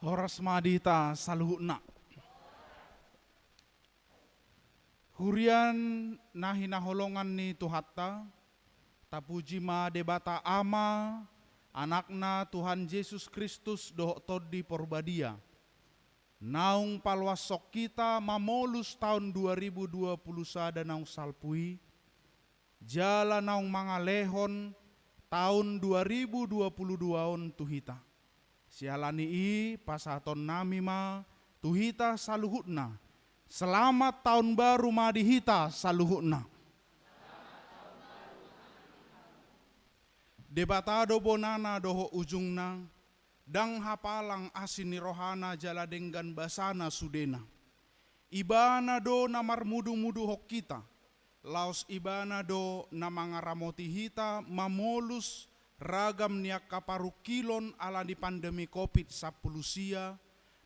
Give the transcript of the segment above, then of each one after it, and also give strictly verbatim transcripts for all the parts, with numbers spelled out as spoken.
Horas ma di hita saluhutna. Huria na hinaholongan ni Tuhanta, tapuji ma Debata Ama, Anakna Tuhan Jesus Kristus dohot Tondi Porbadia. Naung paloashon hita mamolus taon dua ribu dua puluh sada naung salpu i, jala naung mangalehon taon dua ribu dua puluh dua on tu hita. Siala ni i pasahatonnami ma tu hita saluhutna. Selamat taon baru ma di hita saluhutna. Debata do bonana dohot ujungna, ndang hapalang asi ni rohana jala denggan basana sudena. Ibana do na marmudumuduhon hita, laos Ibana do na mangaramoti hita mamolus ragam ni angka parungkilon ala ni pandemi covid sampulu sia,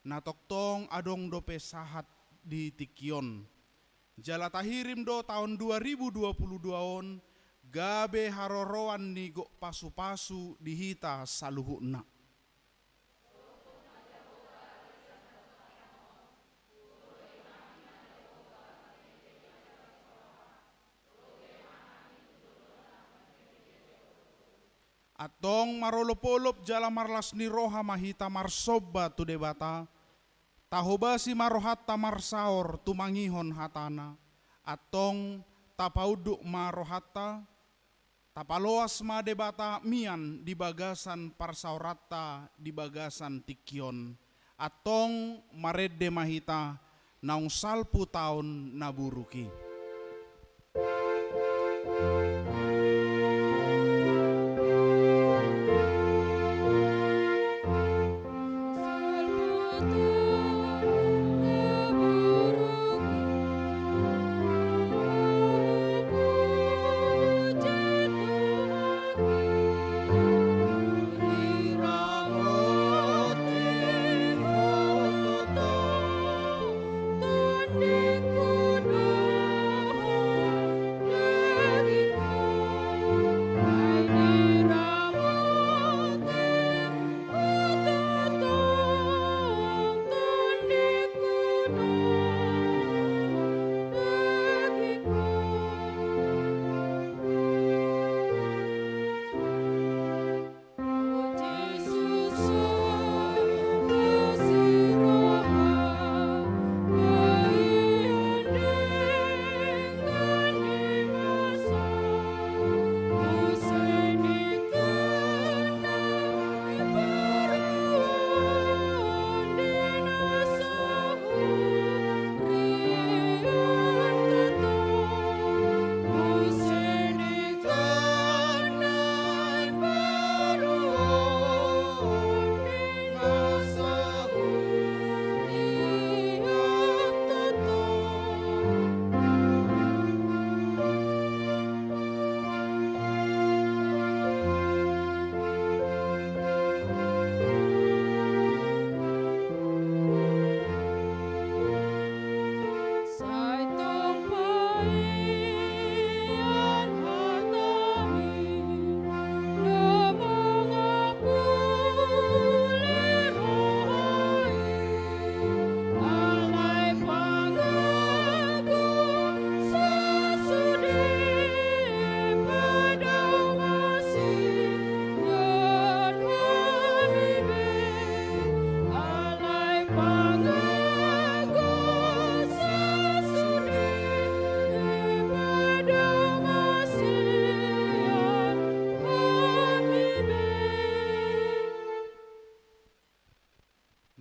na tongtong adong dope sahat di tingki on. Jala tahirim do taon dua ribu dua puluh dua on gabe haroroan ni gok pasupasu di hita saluhutna. Antong marolopolop jala marlas ni roha ma hita marsomba tu Debata, tahobasi ma rohanta marsaor tumangihon hatana, antong tapaunduk ma rohanta, tapaloas ma Debata mian di bagasan parsaoranta di bagasan tingki on. Antong marende ma hita naung salpu taon na buruk i.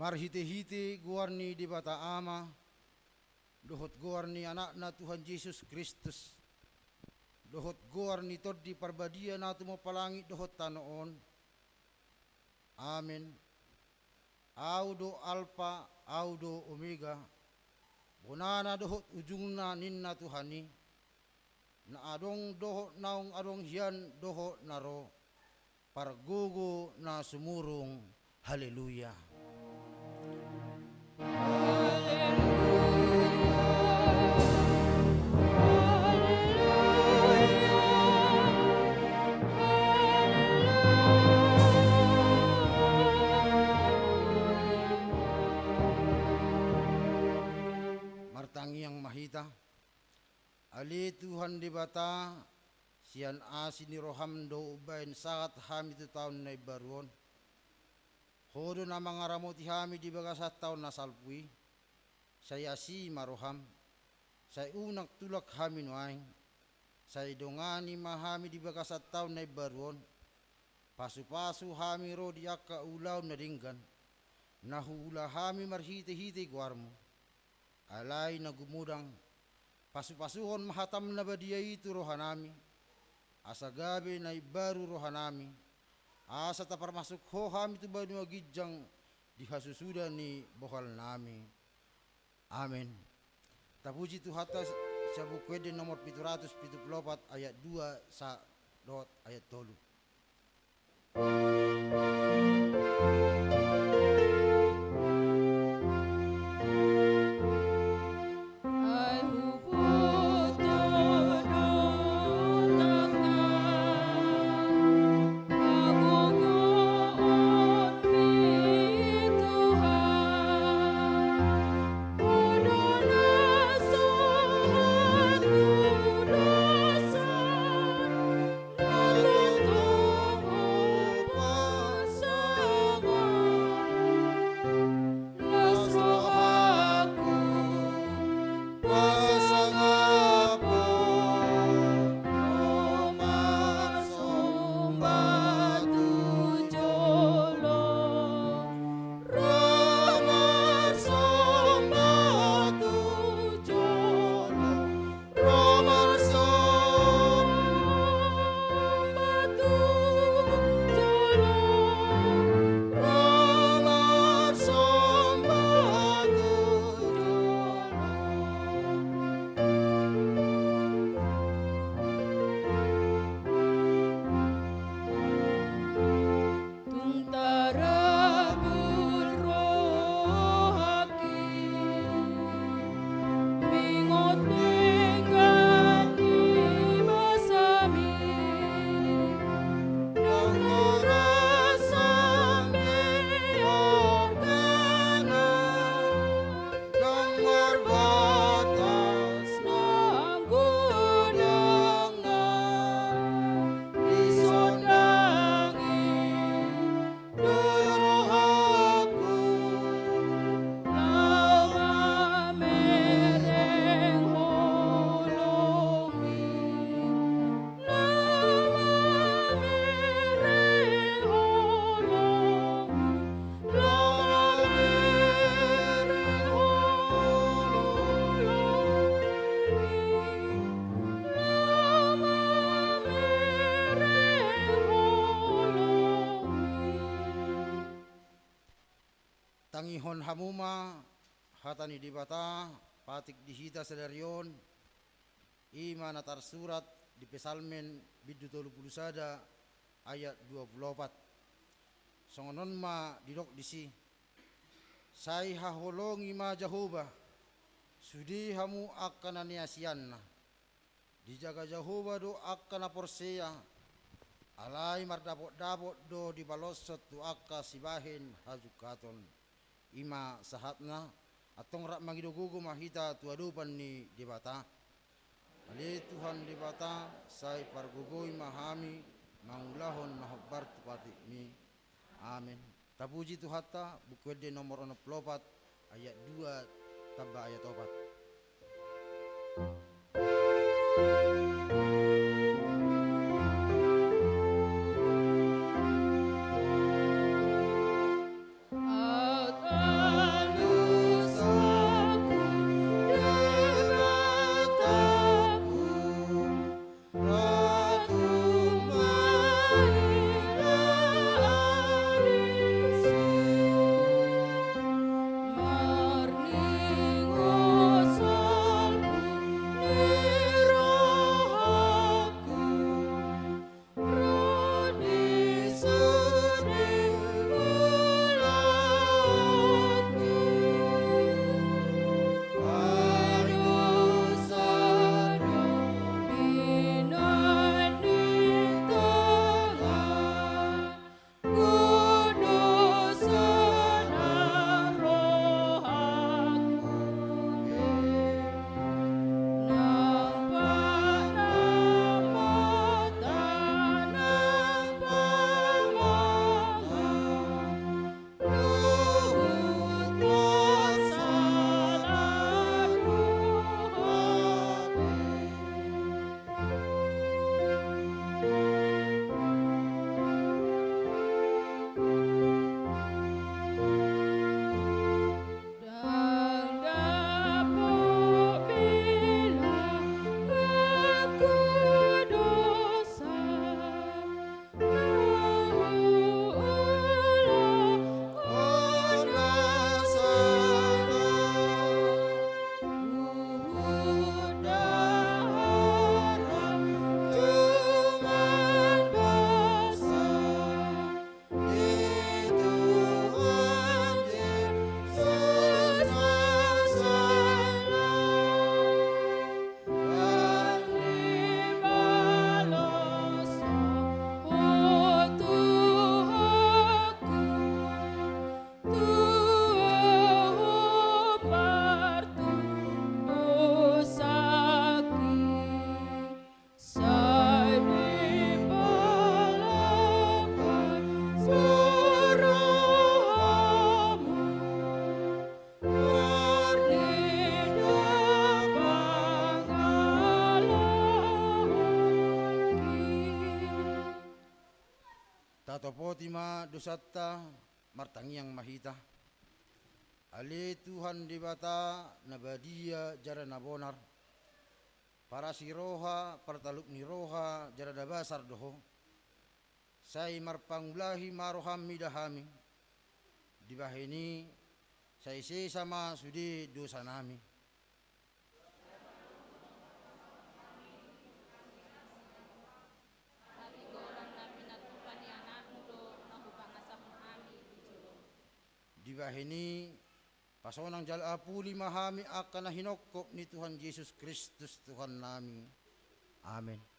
Marhitehite goar ni Debata Ama, dohot goar ni Anakna Tuhan Jesus Kristus, dohot goar ni Tondi Parbadia na tumompa langit dohot tano on. Amen. Au do Alpa, Au do Omega, bonana dohot ujungna ninna Tuhan i, na adong dohot naung adong hian dohot na ro, pargogo na sumurung. Haleluya. Ale Tuhan Debata, sian asi ni roham do umbahen sahat hami tu taon na imbaru on. Ho do na mangaramoti hami di bagasan taon na salpu i. Sai asi ma roham, sai unang tulak hami nuaeng, sai dongani ma hami di bagasan taon na imbaru on. Pasupasu hami ro di angka ulaon na denggan, na huula hami marhitehite goarmu. Alai na gumodang, pasupasuhon ma hatam na badia i tu rohanami, asa gabe na imbaru rohanami, asa taparmasuk ho hami tu banua ginjang di hasusuda ni bohalnami. Amen. Tapuji Tuhanta. Sian Buku Ende nomor pitu ratus pitu pulu opat, ayat dua sa dohot ayat tolu. Tung tarabul rohangki, ingot denggan ni basami, ndang horas sampe argana, ndang marbatas nang godangna, disondangi do rohangku, laho mamereng holongmi, laho mamereng holongmi, laho mamereng holongmi, laho mamereng holongmi. Tangihon hamu ma hata ni Debata, patik di hita sadari on, i ma na tarsurat di Psalmen bindu tolu pulu sada ayat dua pulu opat. Songon on ma didok disi: Sai haholongi ma Jahowa, sude hamu angka na niasianna. Dijaga Jahowa do angka na porsea, alai mardapotdapot do dipaloshon tu angka sibahen hajungkaton. I ma sahatna. Antong rap mangido gogo ma hita tu adopan ni Debata. Ale Tuhan Debata, sai pargogoi ma hami mangulahon na hombar tu patikmi. Amen. Tapuji Tuhanta. Buku Ende nomor onom pulu opat, ayat dua tamba ayat opat. Tatopoti ma dosanta, martangiang ma hita. Ale Tuhan Debata na badia jala na bonar, parasi roha, partalup ni roha jala na basar do Ho. Sai marpangulahi ma rohaM mida hami. Dibahen i sai sesa ma sude dosanami. Hatigoran na pinatupa ni AnakMu do na hupangasahon hami di jolo. Dibahen i pasonang jala apuli ma hami angka na hinongkop ni Tuhan Jesus Kristus Tuhannami. Amen.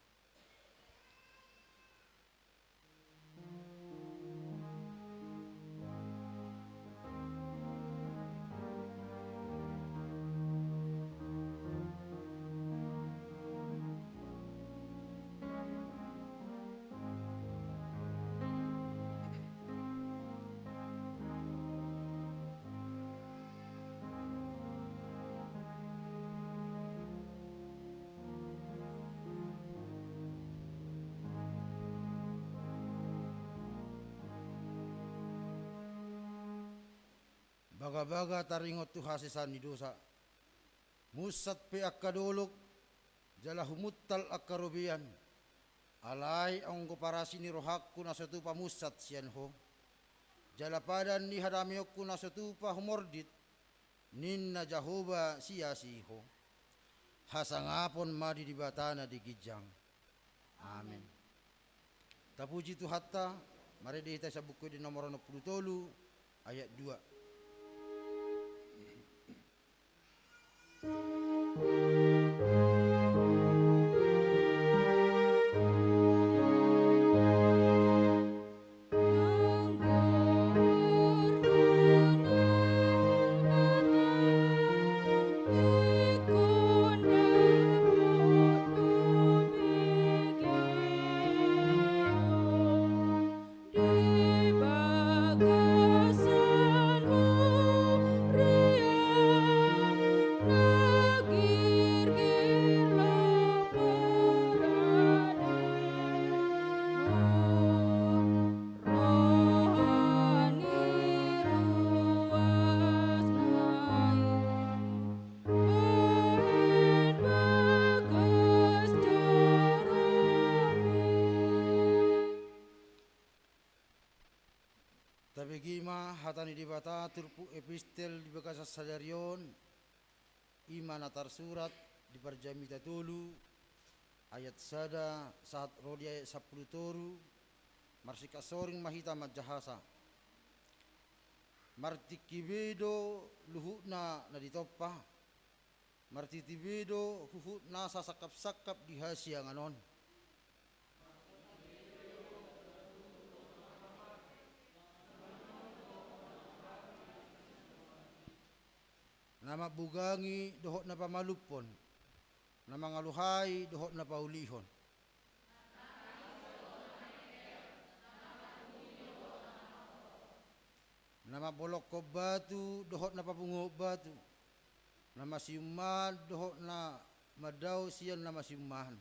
Bagabaga taringot tu hasesaan ni dosa. Munsat pe angka dolok, jala humuntal angka robean. Alai anggo parasi ni rohangku na so tupa munsat sian Ho, jala padan ni hadameonku na so tupa humordit, ninna Jahowa siasi Ho. Hasangapon ma di Debata na di ginjang. Amen. Tapuji Tuhanta, marende hita sian Buku Ende nomor onom pulu tolu, ayat dua. Tabege ma hata ni Debata turpuk epistel di bagasan sadari on, i ma na tarsurat di Parjamita tolu, ayat sada sahat ro di ayat sampulu toru. Marsingkat soring ma hita manjahasa. Martingki be do luhutna na ditompa, martiti be do huhut nasa sangkapsangkap di hasiangan on. Na mambugangi dohot na pamalumhon, na mangaluhai dohot na paulihon. Na mambolongkon batu dohot na papunguhon batu, na masiummahan dohot na mandao sian na masiummahan.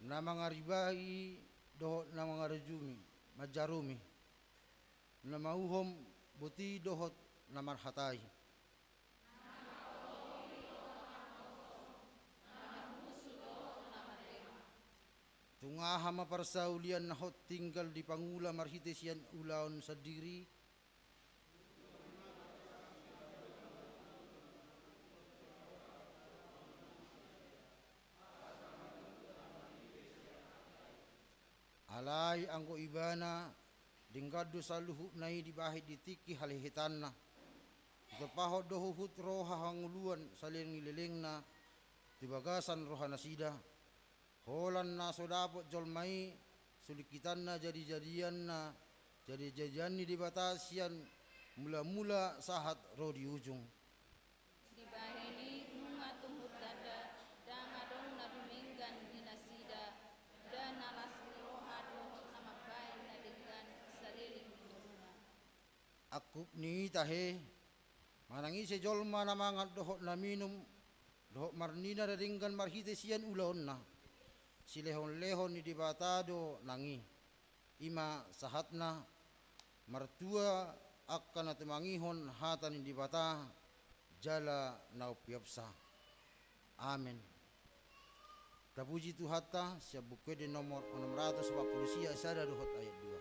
Na mangaribahi dohot na mangarujumi, manjarumi, na mauhom boti dohot na marhatai. Tung aha ma parsaulian na hot tinggal di pangula marhite sian ulaon sandiri? Alai anggo ibana, denggan do saluhutna i dibahen di tingki halehetanna. Ditompahon do huhut roha hangoluan saleleng ni lelengna tu bagasan rohanasida. Holan na so dapot jolma i sulingkitanna jadijadianna, jadijadian ni Debata sian mulamula sahat ro di ujung. Dibahen i nunga tumundalna, ndang adong na dumenggan di nasida, nda na las ni roha dohot na mambahen na denggan saleleng ni ngoluna. Angkup ni i tahe, manang ise jolma na mangan dohot na minum dohot marnida na denggan marhite sian ulaonna, silehonlehon ni Debata do nang i. I ma sahatna, martua angka na tumangihon hata ni Debata jala na umpeopsa. Amen. Tapuji Tuhanta, sian Buku Ende nomor onom ratus opat pulu sia, sada dohot ayat dua.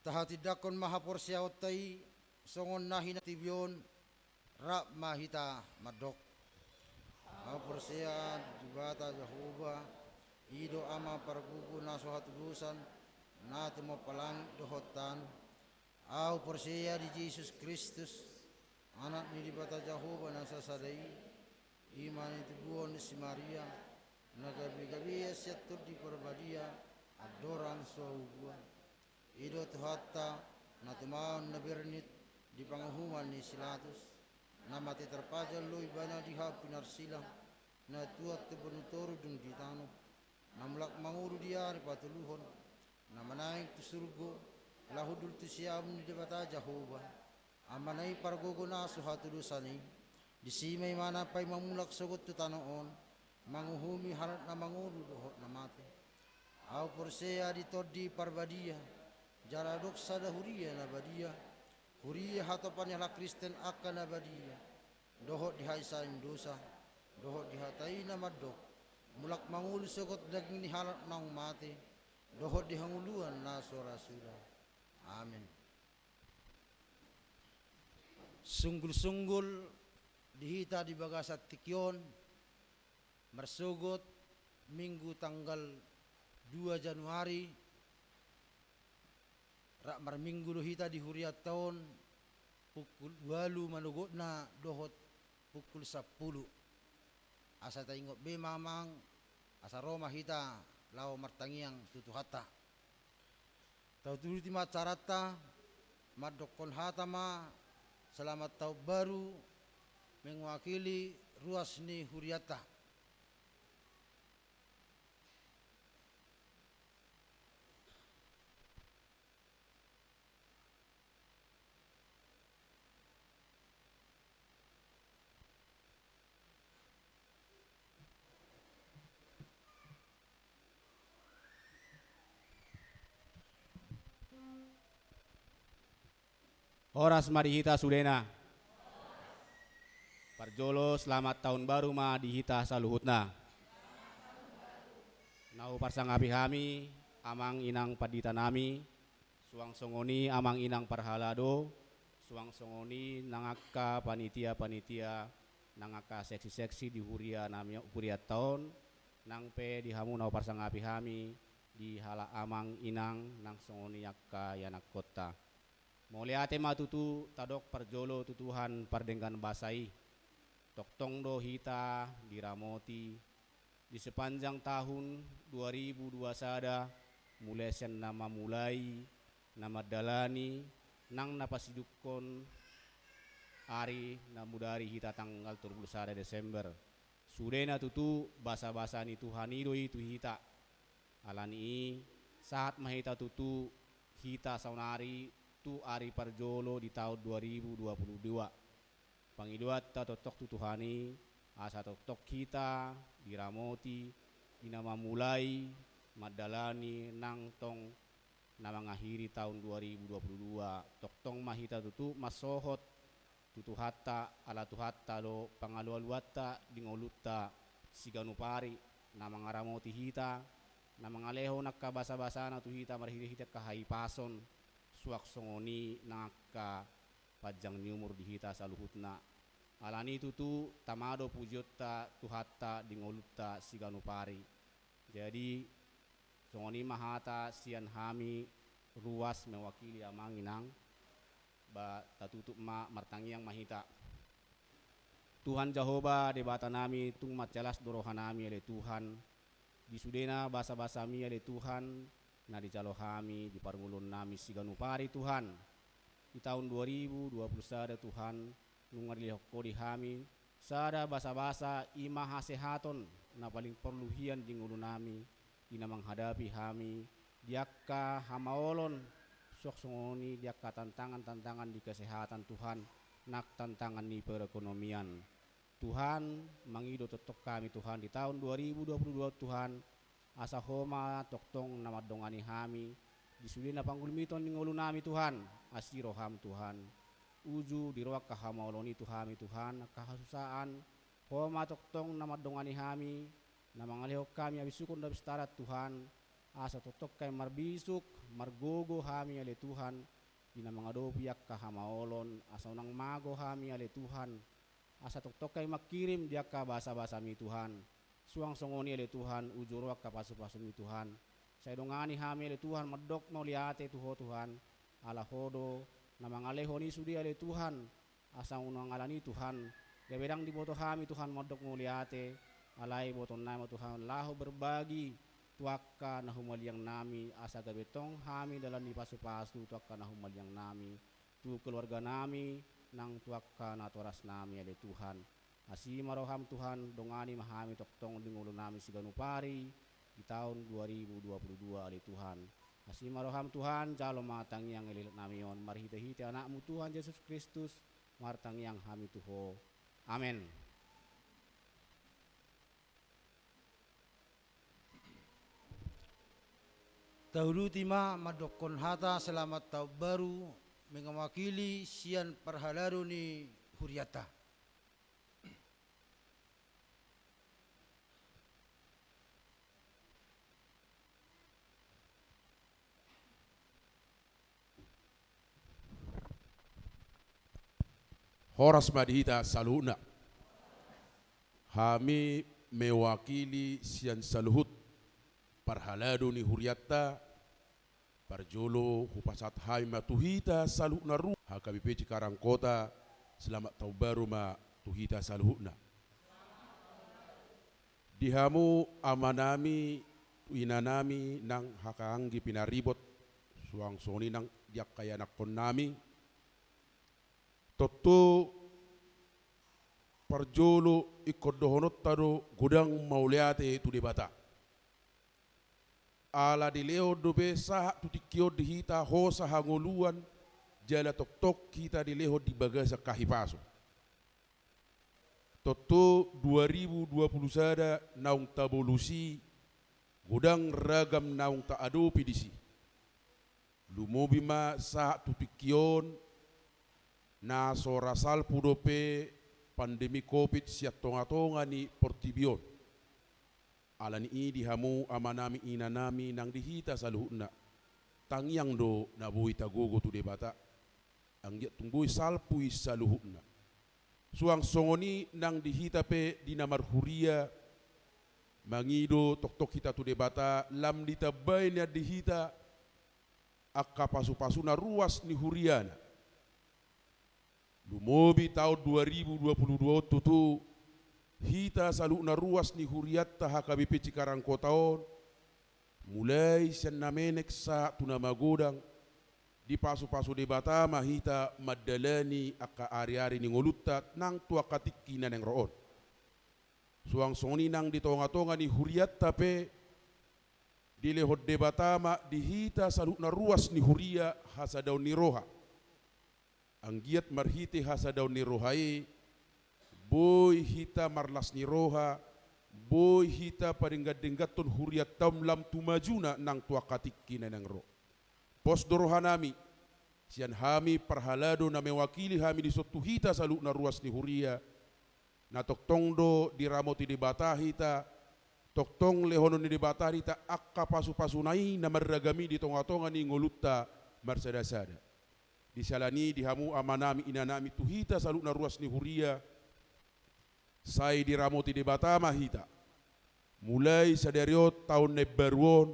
Tahatindangkon ma haporseaonta i songon na hinatibi on, rap ma hita mandok. Ahu porsea di Debata Jahowa, i do Ama pargogo na so hatudosan, na tumompa langit dohot tano. Ahu porsea di Jesus Kristus, Anak ni Debata Jahowa na sasada i, i ma na tinodohon si Maria, na gabe-gabean sian Tondi Parbadia, andorang so haubuan. I do Tuhanta, na tumaon na bernit di panguhuman ni si Latus, na mate tarpajal do ibana di hau pinarsilang, na tuat tu banua toru dung di tano, na mulak mangolu di ari patoluhon, na manaek tu surgo, laho hundul tu siamun ni Debata Jahowa, Amana i pargogo na so hatudosan i, disi ma ibana paima mulak sogot tu tano on, manguhumi halak na mangolu dohot na mate. Ahu porsea di Tondi Parbadia, jala adong sada huria na badia, huria hatopan ni halak Kristen angka na badia, dohot di hahisahan dosa, dohot di hata i na mandok, mulak mangolu sogot daging ni halak naung mate, dohot di hangoluan na so ra suda. Amen. Sunggul-sunggul di hita di bagasan tingki on, marsogot Minggu tanggal dua Januari, rap marminggu do hita di hurianta on, pukul ualu manogotna dohot pukul sampulu. Asa taingot be ma amang, asa ro ma hita laho martangiang tu Tuhanta. Tauduti ma acaranta, mandokkon hata ma selamat tahun baru, mewakili ruas ni hurianta. Horas ma di hita sudena. Parjolo selamat tahun baru ma di hita saluhutna. Na huparsangapi hami, amang inang pandita nami, suang songon i amang inang parhalado, suang songon i nang angka panitia-panitia, nang angka seksi-seksi di huria nami, hurianta on, nang pe di hamu na huparsangapi hami, di halak amang inang, nang songon i angka ianakkonta. Mauliate ma tutu tadok parjolo tu Tuhan pardenggan basa i. Tongtong do hita diramoti di sepanjang tahun dua ribu dua sada, mulai sian na mamulai, na mandalani, nang na pasidungkon ari na mudari hita tanggal tolu pulu sada Desember. Sudena tutu basa-basa ni Tuhan i do i tu hita. Alani i, sahat ma hita tutu, hita saonari tu ari parjolo di taon dua ribu dua puluh dua. Pangidoanta tongtong tu Tuhan i, asa tongtong hita diramoti, di na mamulai, mandalani nang tong na mangakhiri taon dua ribu dua puluh dua. Tongtong ma hita tutu mansohot tu Tuhanta, ala Tuhanta do pangalualuanta di ngolunta siganup ari, na mangaramoti hita, na mangalehon angka basabasana tu hita marhitehite angka hahipason, suang songon i nang angka panjang ni umur di hita saluhutna. Alani tutu tama do pujionta Tuhanta di ngolunta siganup ari. Jadi, songon i ma hata sian hami ruas mewakili amang inang, ba tatutup ma, martangiang ma hita. Tuhan Jahowa, Debata nami, tung mansai las do roha nami, ale Tuhan, di sudena basabasami, ale Tuhan, na dijalo hami di parngoluon nami siganup ari, Tuhan. Di taon dua ribu dua puluh sada, Tuhan, nunga dilehon Ho di hami sada basabasa, i ma hasehaton, na paling porlu hian di ngolu nami, di na manghadapi hami di angka hamaolon, suang songon i di angka tantangan-tantangan di kesehatan, Tuhan, nang tantangan ni perekonomian. Tuhan, mangido tongtong hami, Tuhan, di taon dua ribu dua puluh dua, Tuhan, asa Ho ma tongtong na mandongani hami di sudena panggulmiton ni ngolu nami, Tuhan, asi roham, Tuhan. Uju di ro angka hamaolon i tu hami, Tuhan, angka hasusaan, Ho ma tongtong na mandongani hami, na mangalehon hami habisuhon dohot habistaran, Tuhan, asa tongtong hami marbisuk, margogo hami, ale Tuhan, di na mangadopi angka hamaolon, asa unang mago hami, ale Tuhan, asa tongtong hami mangkirim di angka basabasami, Tuhan. Suang songon i, ale Tuhan, uju ro angka pasupasumi, Tuhan. Sai dongani hami, ale Tuhan, mandok mauliate tu Ho, Tuhan, ala Ho do na mangalehon i sude, ale Tuhan, asa unang alani, Tuhan, gabe ndang diboto hami, Tuhan, mandok mauliate, alai botoonnami ma, Tuhan, laho berbagi tu angka na humaliang nami, asa gabe tong hami dalan ni pasupasu tu angka na humaliang nami, tu keluarga nami, nang tu angka natoras nami, ale Tuhan. Asi ma roham, Tuhan, dongani ma hami tongtong di ngolu nami siganup ari di taon dua ribu dua puluh dua, ale Tuhan. Asi ma roham, Tuhan, jalo ma tangiang elek nami on, marhitehite Anakmu, Tuhan Jesus Kristus, martangiang hami tu Ho. Amen. Tauduti ma mandokkon hata selamat taon baru, mewakili sian parhalado ni hurianta. Horas ma di hita saluhutna. Hami mewakili sian saluhut parhalado ni hurianta, parjolo hupasahat hami ma tu hita saluhutna ru-, H K B P Cikarang Kota, selamat taon baru ma tu hita saluhutna. Di hamu amanami, inanami, nang angka anggi pinaribot, suang songon i nang di angka ianakkonnami. Tontu parjolo ingkon dohononta do godang mauliate tu Debata. Ala dilehon dope sahat tu tingki on di hita hosa hangoluan, jala tongtong hita dilehon di bagasan hahipason. Tontu dua ribu dua puluh sada naung tabolus i, godang ragam naung taadopi disi. Lumobi ma sahat tu tingki on, na so ra salpu dope pandemi covid sian tongatonga ni portibi on. Alani i di hamu amanami inanami nang di hita saluhutna, tangiang do na boi tagogo tu Debata, anggiat tung boi salpu i saluhutna. Suang songon i nang di hita pe di na marhuria, mangido tongtong hita tu Debata lam ditambai nian di hita angka pasupasu na ruas ni huriana. Lumobi taon dua ribu dua puluh dua on tutu, hita saluhutna ruas ni hurianta H K B P Cikarang Kota on, mulai sian na menek sahat tu na magodang, dipasupasu Debata ma hita mandalani angka ariari ni ngolunta nang tu angka tingki na naeng ro on. Suang songon i nang di tongatonga ni hurianta pe, dilehon Debata ma di hita saluhutna ruas ni huria hasadaon ni roha. Anggiat marhite hasadaon ni roha i, boi hita marlas ni roha, boi hita padenggan-dengganhon hurianta on lam tu majuna nang tu angka tingki na naeng ro. Pos do rohanami, sian hami parhalado na mewakili hami dison tu hita saluhutna ruas ni huria, na tongtong do diramoti Debata hita, tongtong lehonon ni Debata hita angka pasu-pasuna i na marragam i di tonga-tonga ni ngolunta marsada-sada. Di siala ni i di hamu amanami inanami tu hita saluhutna ruas ni huria, sai diramoti Debata ma hita. Mulai sadari on taon na imbaru on,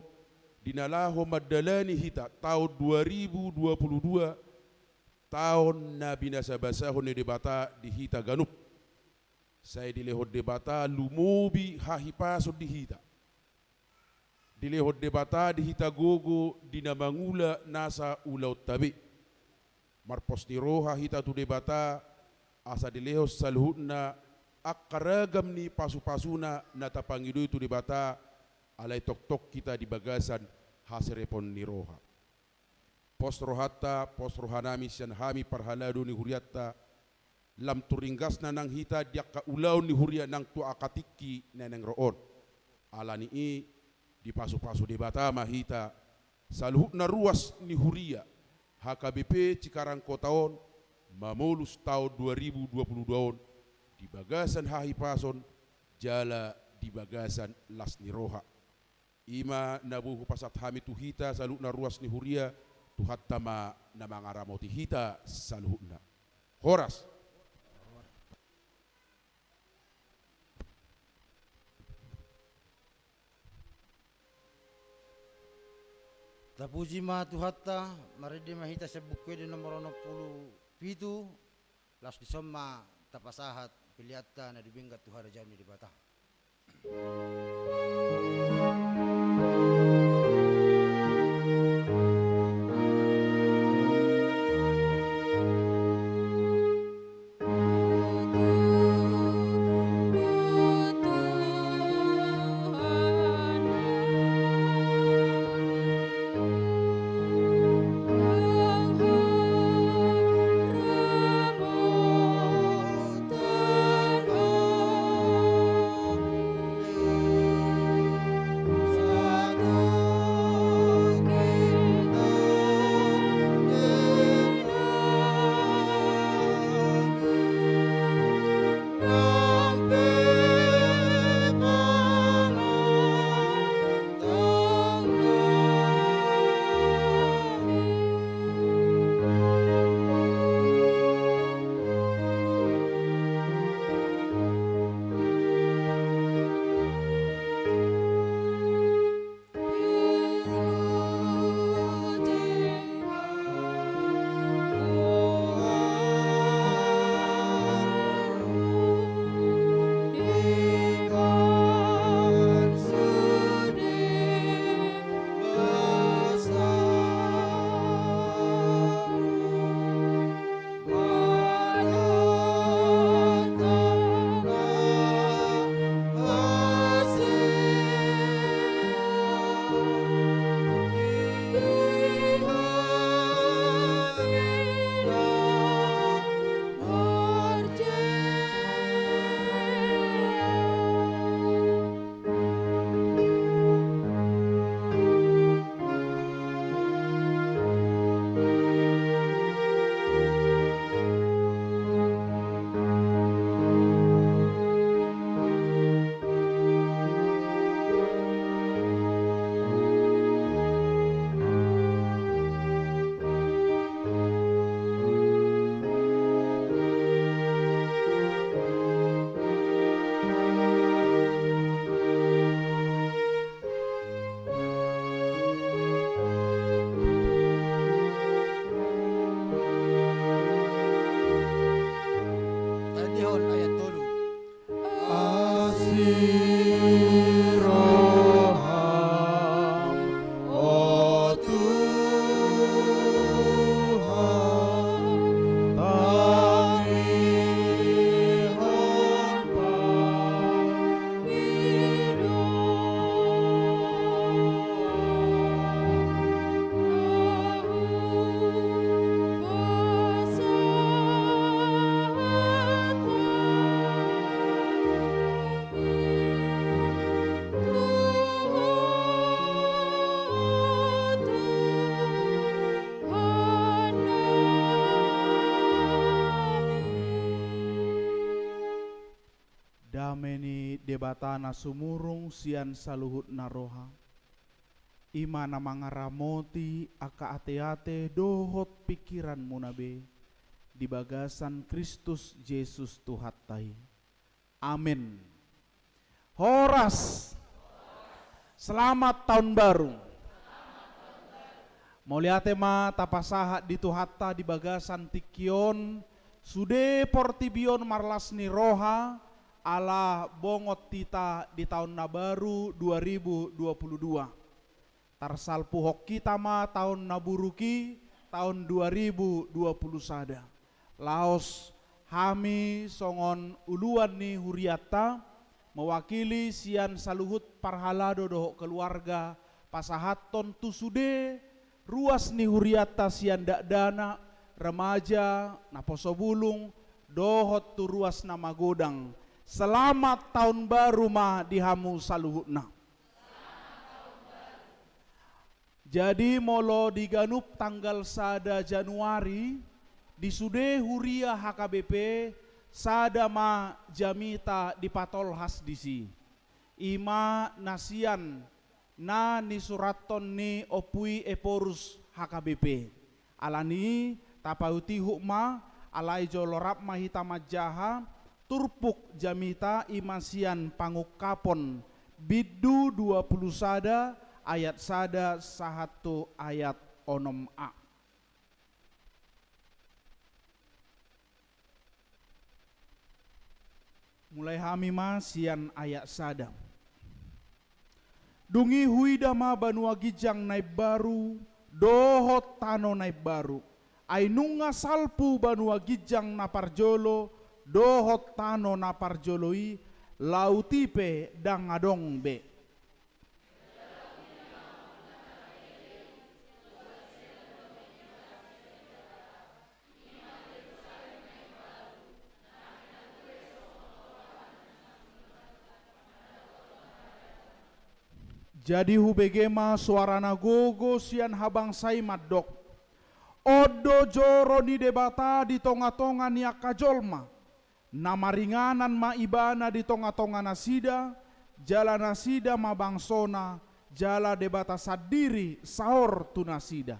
di na laho mandalani hita taon dua ribu dua puluh dua, taon na binasa-basahon ni Debata di hita ganup. Sai dilehon Debata lumobi hahipason di hita. Dilehon Debata di hita gogo di na mangula nasa ulaonta be. Marpos ni roha hita tu Debata, asa dilehon saluhutna angka ragam ni pasu-pasuna na tapangido i tu Debata, alai tongtong hita di bagasan haserepon ni roha. Pos rohanta, pos rohanami sian hami parhalado ni hurianta, lam tu ringgasna nang hita di angka ulaon ni huria nang tu angka tingki na naeng ro on. Ala ni i, dipasu-pasu Debata ma hita, saluhutna ruas ni huria H K B P Cikarang Kota on, mamolus taon dua ribu dua puluh dua on, di bagasan hahipason, jala di bagasan las ni roha. I ma na boi hupasahat hami tu hita saluhutna ruas ni huria, Tuhanta ma na mangaramoti hita saluhutna. Horas. Tapuji ma Tuhanta, marende ma hita sian Buku Ende nomor onom pulu pitu, laos dison ma tapasahat peleanta na denggan tu harajaon ni Debata. Tandehon ayat tolu. Asi roham, o Tuhan, tangihon pangidoan. Dame ni Debata na sumurung sian saluhutna roha, i ma na mangaramoti angka ateate dohot pingkiranmuna be, di bagasan Kristus Jesus Tuhanta i. Amen. Horas. Selamat tahun baru. Mauliate ma tapasahat di Tuhanta di bagasan tingki on, sude portibi on marlas ni roha, ala bongot hita di taon na baru dua ribu dua puluh dua. Tarsalpuhon hita ma taon na buruk i, taon dua ribu dua puluh sada. Laos hami songon uluan ni hurianta, mewakili sian saluhut parhalado dohot keluarga, pasahathon tu sude ruas ni hurianta sian dakdanak, remaja, naposobulung, dohot tu ruas na magodang. Selamat tahun baru ma di hamu saluhutna. Jadi molo di ganup tanggal sada Januari, di sude huria H K B P, sada ma jamita dipatolhas disi. I ma na sian na nisurathon ni Ompu i Ephorus H K B P. Alani i, tapaihutihut ma, alai jolo rap ma hita manjaha, turpuk jamita i ma sian Pangungkapon, bindu dua puluh sada, ayat sada sahat tu ayat onom a. Mulai hami ma sian ayat sada. Dung i huida ma banua ginjang na imbaru dohot tano na imbaru. Ai nunga salpu banua ginjang na parjolo dohot tano na parjolo i, laut i pe ndang adong be. Jadi hubege ma soara na gogo sian habangsa i mandok: On do joro ni Debata di tongatonga ni angka jolma. Na maringanan ma Ibana di tongatonga nasida, jala nasida ma bangsona, jala Debata sandiri saor tu nasida.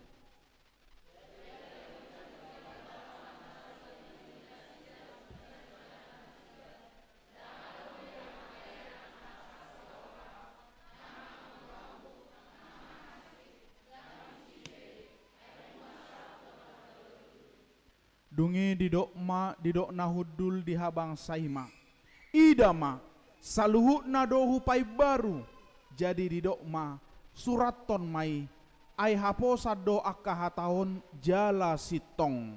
Dung i didok ma, didok na hundul di habangsa i ma: Ida ma, saluhutna do hupaimbaru. Jadi didok ma: Surathon ma i, ai haposan do angka hata on jala sintong.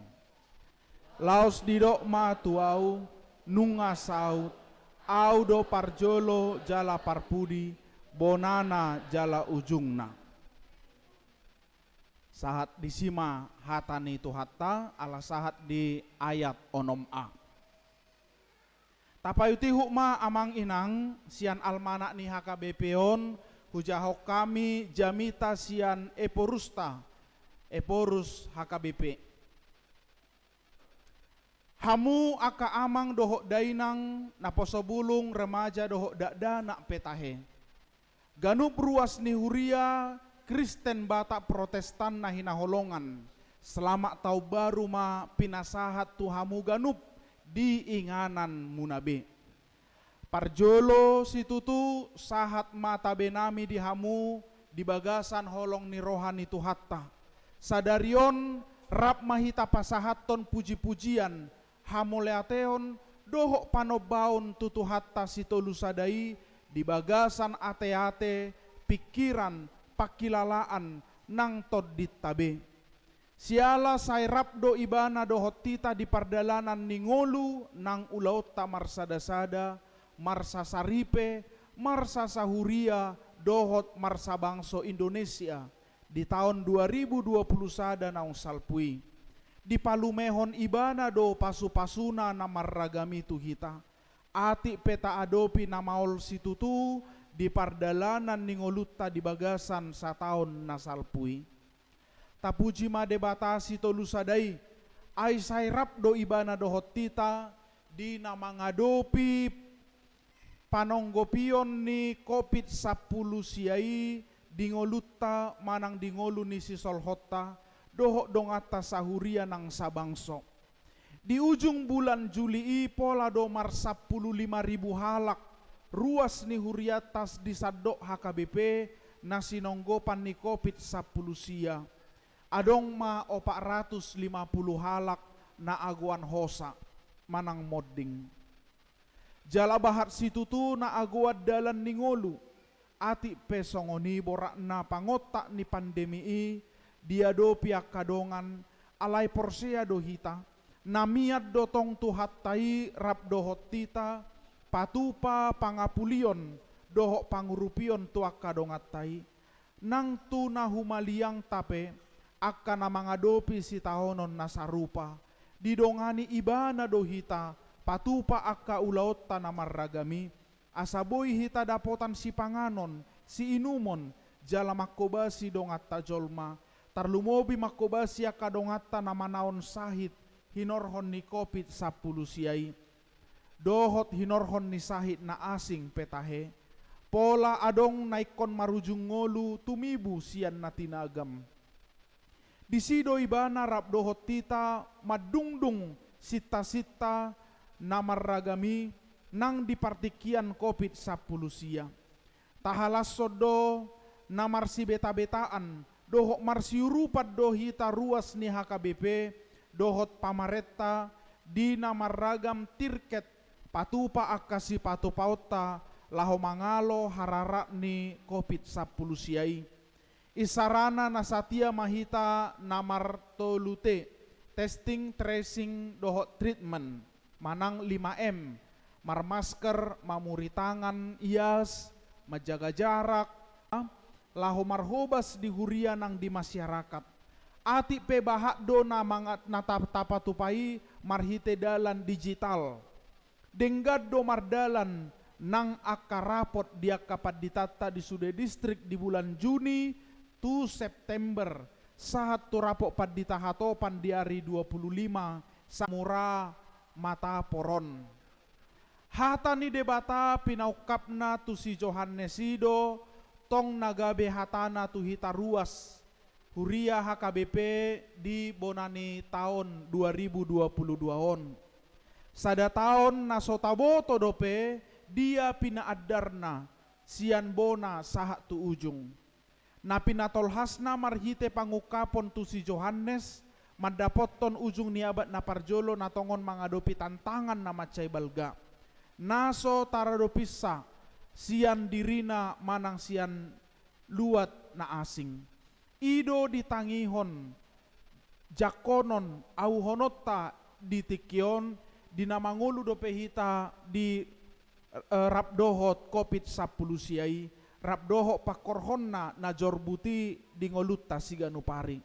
Laos didok ma tu ahu: Nunga saut, ahu do parjolo jala parpudi, bonana jala ujungna. Sahat disi ma hata ni Tuhanta, ala sahat di ayat onom a. Tapaihutihut ma amang inang, sian almanak ni H K B P on, hujahahon hami jamita sian Ephorusta, Ephorus H K B P. Hamu angka amang dohot dainang, naposobulung, remaja dohot dakdanak pe tahe. Ganup ruas ni huria Kristen Batak Protestan na hinaholongan, selamat taon baru ma pinasahat tu hamu ganup di ingananmuna be. Parjolo situtu sahat ma tabenami di hamu di bagasan holong ni roha ni Tuhanta. Sadari on rap ma hita pasahathon pujipujian, hamauliateon dohot panombaon tu Tuhanta Sitolusada i di bagasan ateate, pingkiran, pangkilalaan nang tondinta be. Siala sai rap do Ibana dohot hita di pardalanan ni ngolu nang ulaonta marsadasada, marsasaripe, marsasahuria dohot marsabangso Indonesia di taon dua ribu dua puluh sada naung salpu i. Dipalumehon Ibana do pasupasuna na marragam i tu hita. Atik pe taadopi na maol situtu di pardalanan ni ngolunta di bagasan sataon na salpu i. Tapuji ma Debata Sitolusada i, ai sai rap do Ibana dohot hita di na mangadopi panonggopion ni Covid sampulu sia i di ngolunta manang di ngolu ni sisolhotta dohot donganta sahuria nang sabangso. Di ujung bulan Juli i pola do marsampulu lima ribu halak ruas ni hurianta di sandok H K B P na sinonggopan ni Covid sampulu sia. Adong ma opat ratus lima pulu halak na agoan hosa manang monding. Jala bahat situtu na agoan dalan ni ngolu, atik pe songon i boratna pangontak ni pandemi i diadopi angka dongan, alai porsea do hita, na mian do tong Tuhanta i rap dohot hita, patupa pangapulion dohot pangurupion tu angka donganta i, nang tu na humaliangta pe, angka na mangadopi sitaonon na sarupa, didongani Ibana do hita patupa angka ulaonta na marragam i, asa boi hita dapotan sipanganon, siinumon, jala manghobasi donganta jolma, tarlumobi manghobasi angka donganta na manaon sahit hinorhon ni Covid sampulu sia i, dohot hinorhon ni sahit na asing pe tahe, pola adong na ingkon marujung ngolu tumibu sian na tinagam. Disi do Ibana rap dohot hita mandungdung sintasinta na marragam i nang di partingkian Covid sampulu sia. Tahalashon do na marsibetabetaan dohot marsiurupan do hita ruas ni H K B P dohot pamarenta di na marragam tirket patupa angka sipatupaonta laho mangalo hararat ni Covid sampulu sia i. Isarana na satia ma hita na martolu T, testing, tracing, dohot treatment, manang lima M, marmasker, mamuri tangan, ias, manjaga jarak, a, laho marhobas di huria nang di masyarakat. Atik pe bahat do na manga-, na ta-, tapatupa i marhite dalan digital. Denggan do mardalan nang angka rapot di angka panditanta di sude distrik di bulan Juni tu September, sahat tu rapot pandita hatopan di ari dua pulu lima Samura Mataporon. Hata ni Debata pinaungkapna tu si Johannes i do tong na gabe hatana tu hita ruas huria H K B P di bona ni taon dua ribu dua pulu dua on. Sada taon na so taboto dope dia pinaandarna sian bona sahat tu ujung. Na pinatolhasna marhite pangungkapon tu si Johannes mandapothon ujung ni abad na parjolo na tongon mangadopi tantangan na mansai balga, na so taradopinsa sian dirina manang sian luat na asing. I do ditangihon jangkonon auhononta di tingki on, di na mangolu dope hita di, eh, rap dohot Covid sampulu sia i, rap dohot pangkorhonna na jorbut i di ngolunta siganup ari.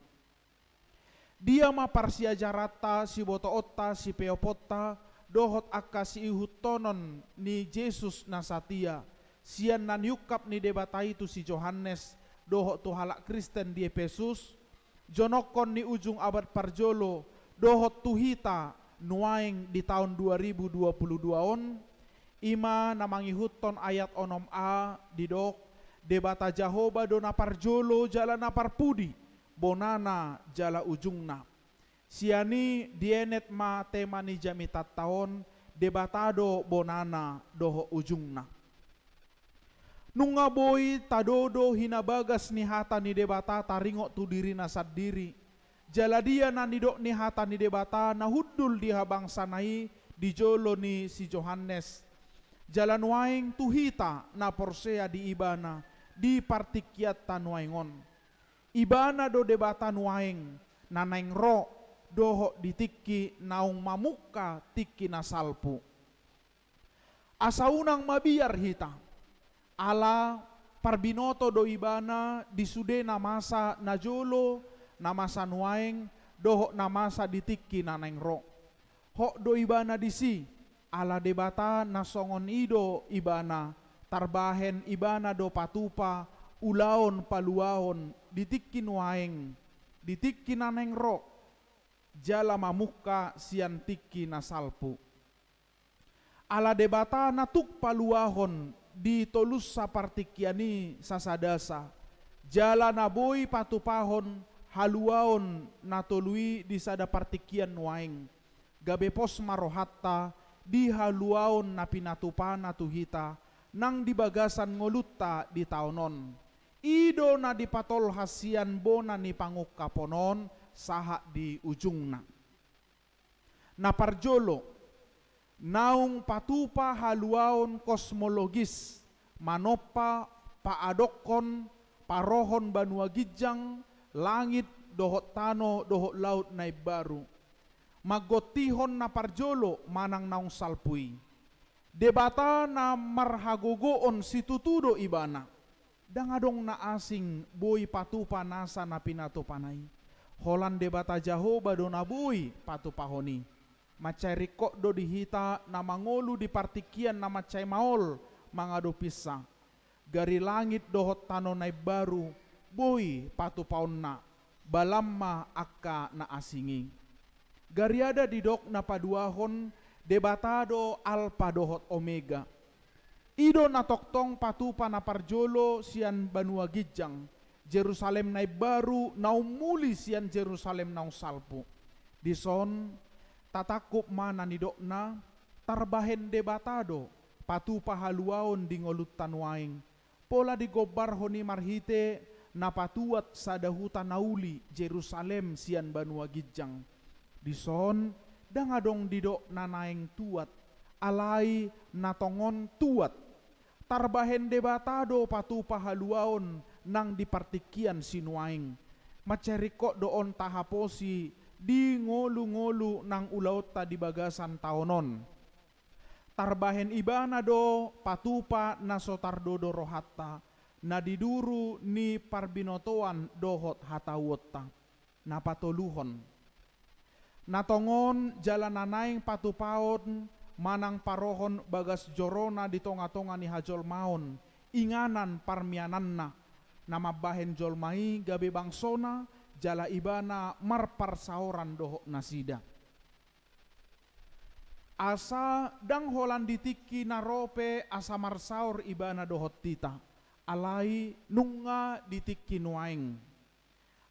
Dia ma parsiajaranta, sibotoonta, sipeoponta, dohot angka siihuthonon ni Jesus na satia, sian na niungkap ni Debata i tu si Johannes, dohot tu halak Kristen di Epesus, jonongkon ni ujung abad parjolo, dohot tu hita nuaeng di taon dua ribu dua pulu dua on, i ma na mangihuthon ayat onom a didok, Debata Jahowa do na parjolo jala na parpudi, bonana jala ujungna. Sian i dienet ma tema ni jamitanta on, Debata do bonana dohot ujungna. Nunga boi tadok do hinabagas ni hata ni Debata taringot tu dirina sandiri. Jala dia na nidok ni hata ni Debata na hundul di habangsana i di jolo ni si Johannes. Jala nuaeng tu hita na porsea di ibana di partingkianta nuaeng on. Ibana do Debata nuaeng na naeng ro dohot di tingki naung mamungka tingki na salpu. Asa unang mabiar hita, ala parbinoto do ibana di sude na masa na jolo, na masa nuaeng, dohot na masa di tingki na naeng ro. Hot do ibana disi, ala Debata na songon i do ibana, tarbahen ibana do patupa ulaon paluaon di tingki nuaeng, di tingki na naeng ro, jala mamungka sian tingki na salpu. Ala Debata na tuk paluahon di tolusa partingkian i sasadasa, jala na boi patupahon haluaon na tolu i di sada partingkian nuaeng, gabe pos ma rohanta di haluaon na pinatupana tu hita nang di bagasan ngolunta di taon on. I do na dipatolhas sian bona ni pangungkapon on sahat di ujungna. Na parjolo, naung patupa haluaon kosmologis, manompa, paadokhon, parohon banua ginjang, langit, dohot tano, dohot laut na imbaru. Manggontihon na parjolo manang naung salpu i. Debata na marhagogoon situtu do Ibana. Ndang adong na asing boi patupa nasa na pinatupana i. Holan Debata Jahowa do na boi patupahon i. Mansai ringkot do di hita na mangolu di partingkian na mansai maol mangadopiNa. Gari langit dohot tano na imbaru boi patupaonna, balam ma angka na asing i. Gariada didok na paduahon, Debata do Alpa dohot Omega. I do na tongtong patupa na parjolo sian banua ginjang, Jerusalem na imbaru na ummuli sian Jerusalem naung salpu. Dison, tatangkup ma na nidokna, tarbahen Debata do patupa haluaon di ngolunta nuaeng, pola digombarhon i marhite na patuat sada huta na uli, Jerusalem sian banua ginjang. Dison, ndang adong didok na naeng tuat, alai na tongon tuat. Tarbahen Debata do patupa haluaon nang di partingkian sinuaeng. Mansai ringkot do on tahaposi di ngolungolu nang ulaonta di bagasan taon on. Tarbahen Ibana do patupa na so tardodo rohanta, na di duru ni parbinotoan dohot hatauonta. Na patoluhon, na tongon jala na naeng patupaon manang parohon bagas jorona di tongatonga ni hajolmaon, inganan parmiananna, na mambahen jolma i gabe bangsona, jala Ibana marparsaoran dohot nasida. Asa ndang holan di tingki na ro pe asa marsaor Ibana dohot hita, alai nunga di tingki nuaeng.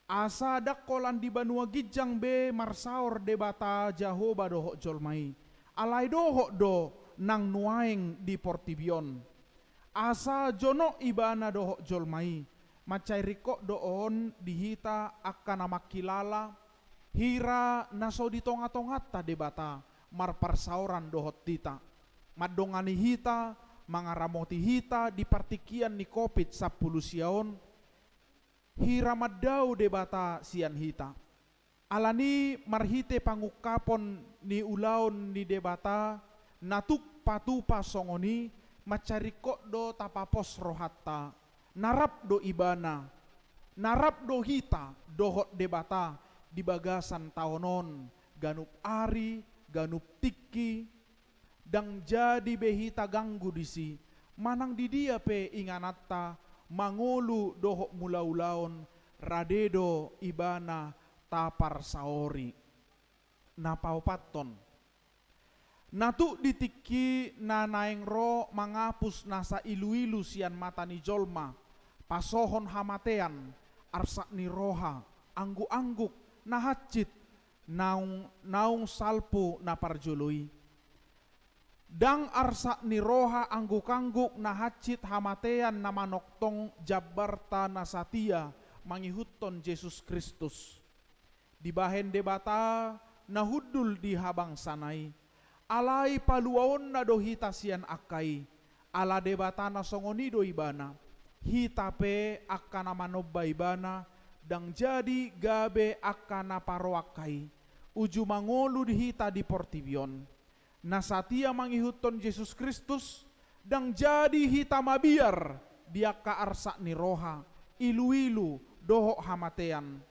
Asa ndang holan di banua ginjang be marsaor Debata Jahowa dohot jolma i, alai dohot do nang nuaeng di portibi on. Asa jonok Ibana dohot jolma i, mansai ringkot do on di hita angka na mangkilala, hira na so di tongatonganta Debata marparsaoran dohot hita. Mandongani hita, mangaramoti hita di partingkian ni Covid sampulu sia on, hira mandao Debata sian hita. Alani marhite pangungkapon ni ulaon ni Debata, na tuk patupa songon i, mansai ringkot do tapapos rohanta, na rap do Ibana, na rap do hita dohot Debata di bagasan taon on, ganup ari, ganup tingki, ndang jadi be hita ganggu disi, manang di dia pe ingananta mangolu dohot mulaulaon, rade do Ibana taparsaori. Na paopathon, na tuk di tingki na naeng ro mangapus nasa iluilu sian mata ni jolma, pasohon hamatean, arsak ni roha, anggukangguk, na hansit, naung, naung salpu na parjolo i. Ndang arsak ni roha, anggukangguk, na hansit, hamatean na manongtong jambarta na satia mangihuthon Jesus Kristus. Dibahen Debata na hundul di habangsana i. Alai paluaonna do hita sian angka i. Ala Debata na songon i do Ibana. Hita pe angka na manomba Ibana, ndang jadi gabe angka na paroangka i. Uju mangolu di hita di portibi on. Na satia mangihuthon Jesus Kristus, ndang jadi hita mabiar di angka arsak ni roha, iluilu, dohot hamatean.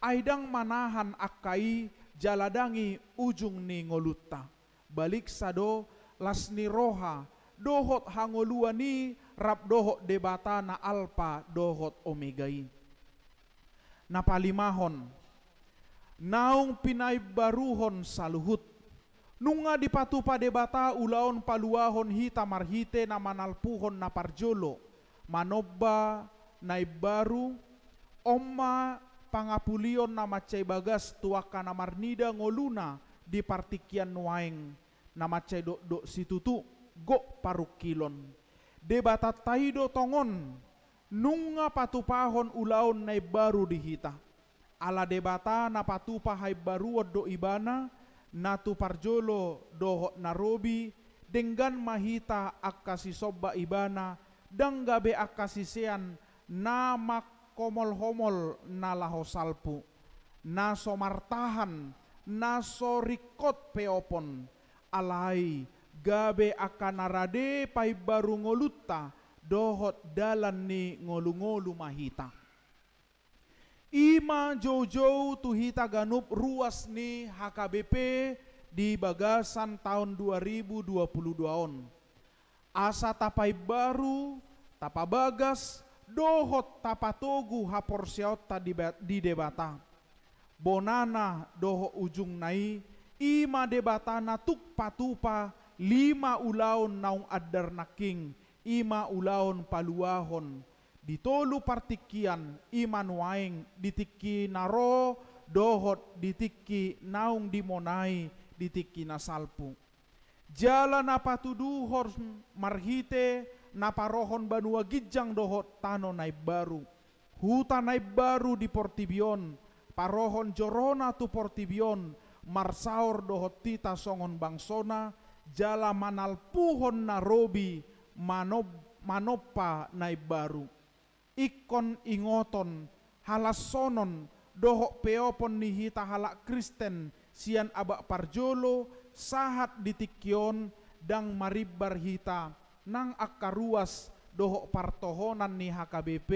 Ai ndang manahan angka i jala ndang i ujung ni ngolunta. Baliksa do las ni roha, dohot hangoluan i rap dohot Debata na Alpa dohot Omega i. Na palimahon, naung pinaimbaruhon saluhut, Nunga dipatupa Debata ulaon paluahon hita marhite na manalpuhon na parjolo, manomba na imbaru, on ma pangapulion na mansai bagas tu angka na marnida ngoluna di partingkian nuaeng, na mansai dokdok situtu gok parungkilon. Debatanta i do tongon nunga patupahon ulaon na imbaru di hita. Ala Debata na patupa haimbaruon do Ibana, na tu parjolo dohot na robi, denggan ma hita angka sisomba Ibana, ndang gabe angka sisean na mangkomolhomol na laho salpu, na so martahan, na so ringkot peopon. Alai gabe angka na rade paimbaru ngolunta dohot dalan ni ngolungolu ma hita. I ma joujou tu hita ganup ruas ni H K B P di bagasan taon dua ribu dua puluh dua on. Asa tapaimbaru, tapabagas, dohot tapatogu haporseaonta di ba-, di Debata. Bonana dohot ujungna i, i ma Debata na tuk patupa lima ulaon naung andar nangkin, i ma ulaon paluahon di tolu partingkian, i ma nuaeng di tingki na ro dohot di tingki naung dimonai di tingki na salpu. Jala na patuduhon marhite na parohon banua ginjang dohot tano na imbaru, huta na imbaru di portibi on, parohon jorona tu portibi on, marsaor dohot hita songon bangsona, jala manalpuhon na robi manob-, manompa na imbaru. Ingkon ingoton, halassonon, dohot peopon ni hita halak Kristen sian abad parjolo sahat di tingki on, ndang marimbar hita nang angka ruas dohot partohonan ni H K B P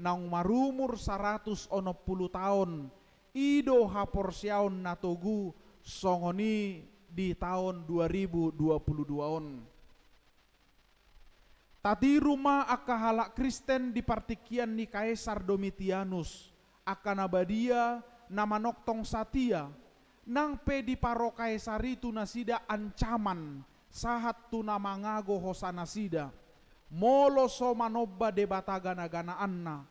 naung marumur saratus onom pulu taon, i do haporseaon na togu songon i di taon dua ribu dua pulu dua on. Tatiru ma angka halak Kristen di partingkian ni Kaesar Domitianus, angka na badia na manongtong satia, nang pe diparo Kaesar i tu nasida ancaman, sahat tu na mangago hosa nasida, molo so manomba debata gana-ganaanna,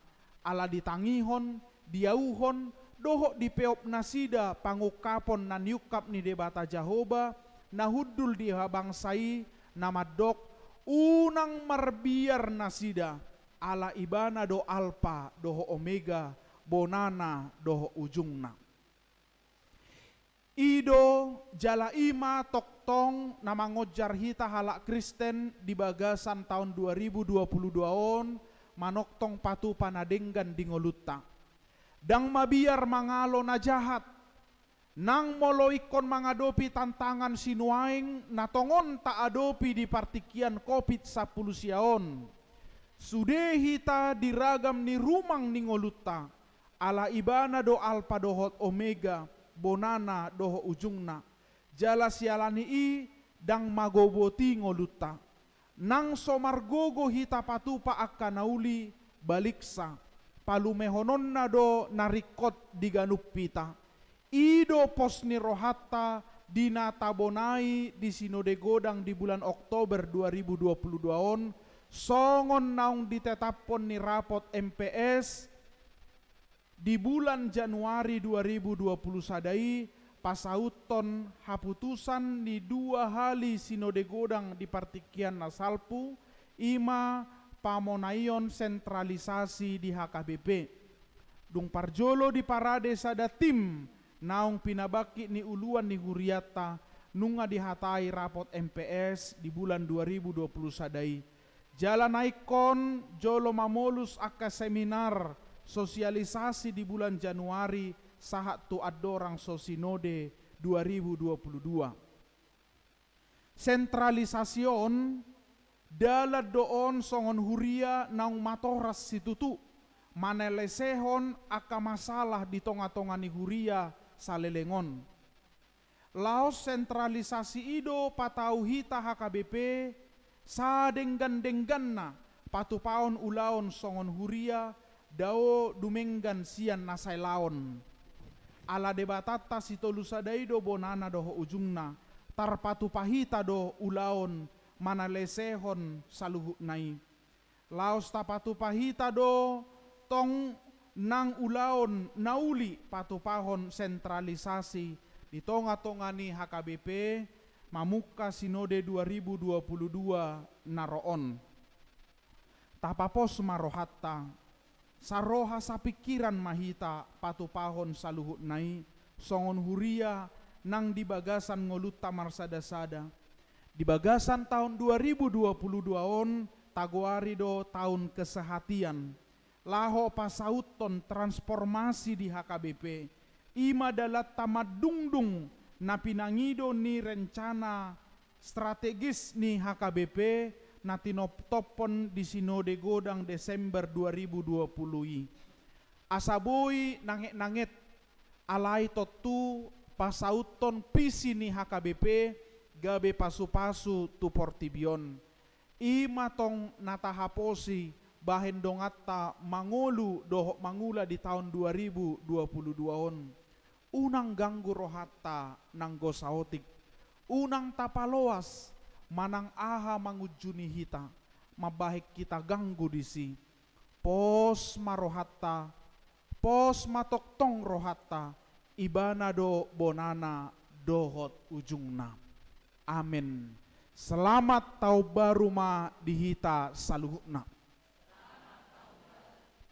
ala ditangihon, diauhon, dohot dipeop nasida pangungkapon na niungkap ni Debata Jahowa, na hundul di habangsa i, na mandok, unang marbiar nasida, ala Ibana do Alpa dohot Omega, bonana dohot ujungna. I do jala i ma tongtong na mangonjar hita halak Kristen di bagasan taon dua ribu dua pulu dua on, manongtong patupa na denggan di ngolunta. Ndang mabiar mangalo na jahat, nang molo ingkon mangadopi tantangan sinuaeng na tongon taadopi di partingkian Covid sampulu sia on. Sude hita di ragam ni rumang ni ngolunta, ala Ibana do Alpa dohot Omega, bonana dohot ujungna. Jala siala ni i ndang magoboti ngolunta. Nang so margogo hita patupa angka na uli, baliksa, palumehononna do na ringkot di ganup hita. I do pos ni rohanta di na tabonai di Sinode Godang di bulan Oktober dua ribu dua pulu dua on, songon naung ditetaphon ni rapot M P S di bulan Januari dua ribu dua pulu sada i, pasauthon haputusan ni dua hali Sinode Godang di partingkian na salpu, i ma pamonaion sentralisasi di H K B P. Dung parjolo diparade sada tim naung pinabangkit ni uluan ni hurianta, nunga dihatai rapot M P S di bulan dua ribu dua pulu sada i. Jala na ingkon jolo mamolus angka seminar sosialisasi di bulan Januari sahat tu andorang so Sinode dua ribu dua pulu dua. Sentralisasi on, dalan do on songon huria naung matoras situtu, manelesehon angka masalah di tonga-tonga ni huria saleleng on. Laos sentralisasi i do patau hita H K B P, sadenggan-dengganna, patupaon ulaon songon huria, dao dumenggan sian na sai laon. Ala Debatanta sitolu sada i do bonana dohot ujungna, tarpatupa hita do ulaon manalesehon saluhutna i. Laos tapatupa hita do tong nang ulaon na uli patupahon sentralisasi di tonga-tonga ni H K B P, mamungka Sinode dua ribu dua puluh dua na ro on. Tapapos ma rohanta, saroha sapingkiran ma hita patupahon saluhutna i, songon huria nang di bagasan ngolunta marsada-sada. Di bagasan taon dua ribu dua puluh dua on, tagoari do taon kesehatian. Laho pasauthon transformasi di H K B P, i ma dalanta mandungdung na pinangido ni rencana strategis ni H K B P na tinoptophon di Sinode Godang Desember dua ribu dua puluh i. Asa boi nanget-nanget, alai tontu pasauthon visi ni H K B P gabe pasu-pasu tu portibi on. I ma tong na tahaposi bahen donganta mangolu dohot mangula di taon dua ribu dua puluh dua on. Unang ganggu rohanta nanggo saotik. Unang tapaloas manang aha mangunjuni hita, mambahen hita ganggu disi. Pos ma rohanta, pos ma tongtong rohanta, Ibana do bonana dohot ujungna. Amen. Selamat Taon Baru ma di hita saluhutna.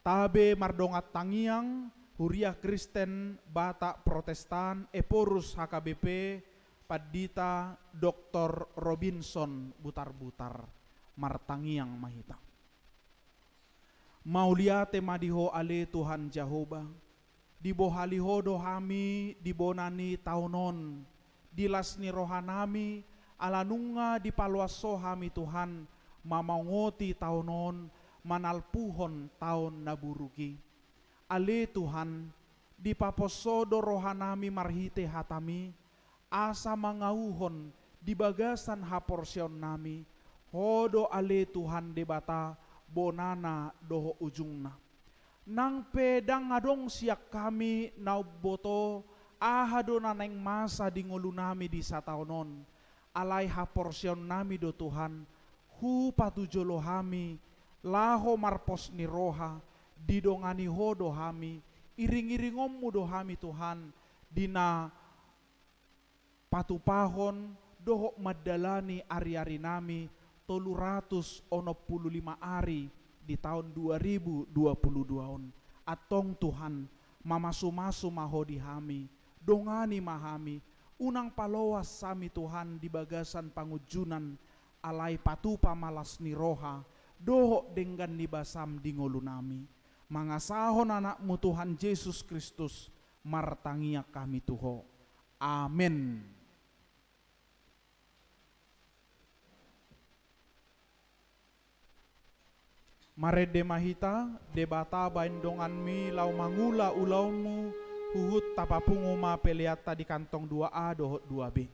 Tabe mardongan tangiang, Huria Kristen Batak Protestan Ephorus H K B P, Pandita Doktor Robinson Butarbutar. Martangiang ma hita. Mauliate ma di Ho ale Tuhan Jahowa, dibohali Ho do hami di bona ni taon on, di las ni rohanami, ala nunga dipaloas Ho hami Tuhan, mamaongoti taon on, manalpuhon taon na buruk i. Ale Tuhan, dipapos Ho do rohanami marhite hataMi, asa mangauhon di bagasan haporseaonnami, Ho do ale Tuhan Debata, bonana dohot ujungna. Nang pe ndang adong sian hami na umboto aha do na naeng masa di ngolunami di sataon on, alai haporseaonnami do Tuhan, hupatujolo hami, laho marpos ni roha, didongani Ho do hami, iring-iringonMu do hami Tuhan, di na patupahon dohot mandalani ari-arinami tolu ratus onom pulu lima ari di taon dua ribu dua pulu dua on. Antong Tuhan, mamasu-masu ma Ho di hami, dongani ma hami, unang paloas hami Tuhan di bagasan pangunjunan, alai patupa ma las ni roha, dohot denggan ni basaM di ngolunami. Mangasahon AnakMu Tuhan Jesus Kristus, martangiang hami tu Ho. Amen. Marende ma hita, Debata baen donganMi laho mangula ulaonMu, huhut tapapungu ma peleanta di kantong dua A dohot dua B.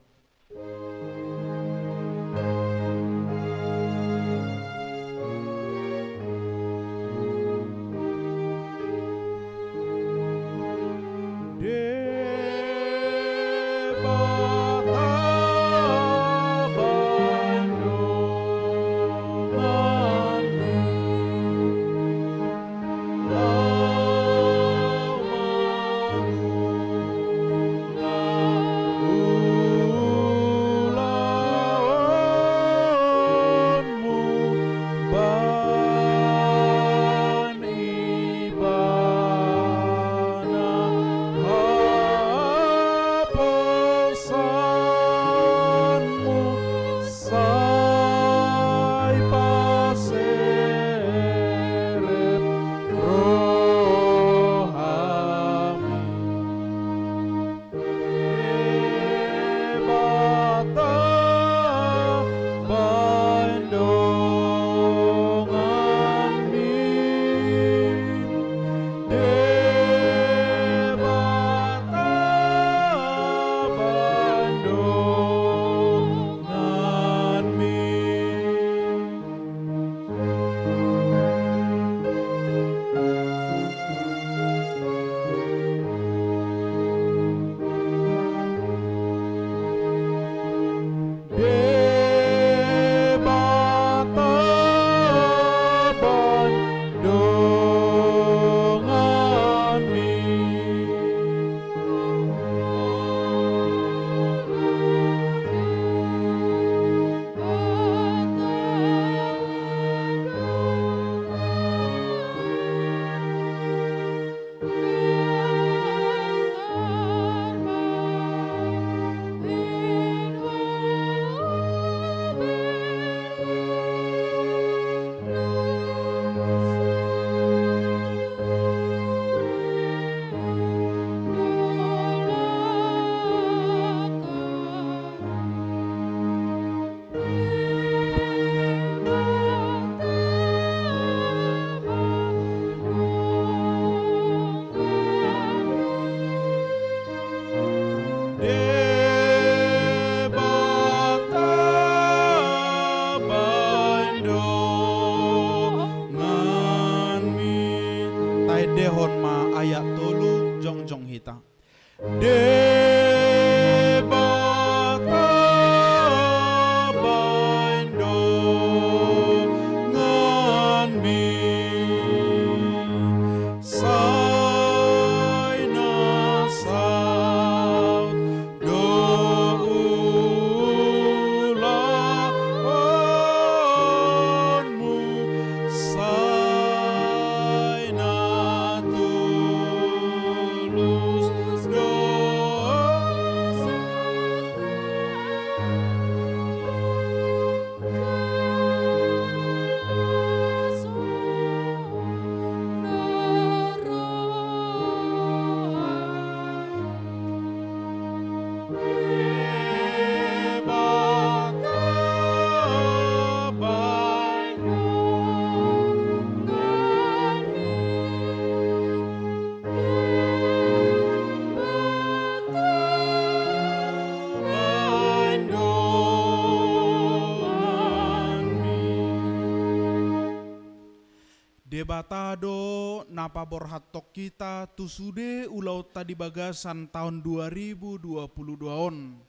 Debata do na paborhathon hita tu sude ulaonta di bagasan taon dua ribu dua puluh dua on.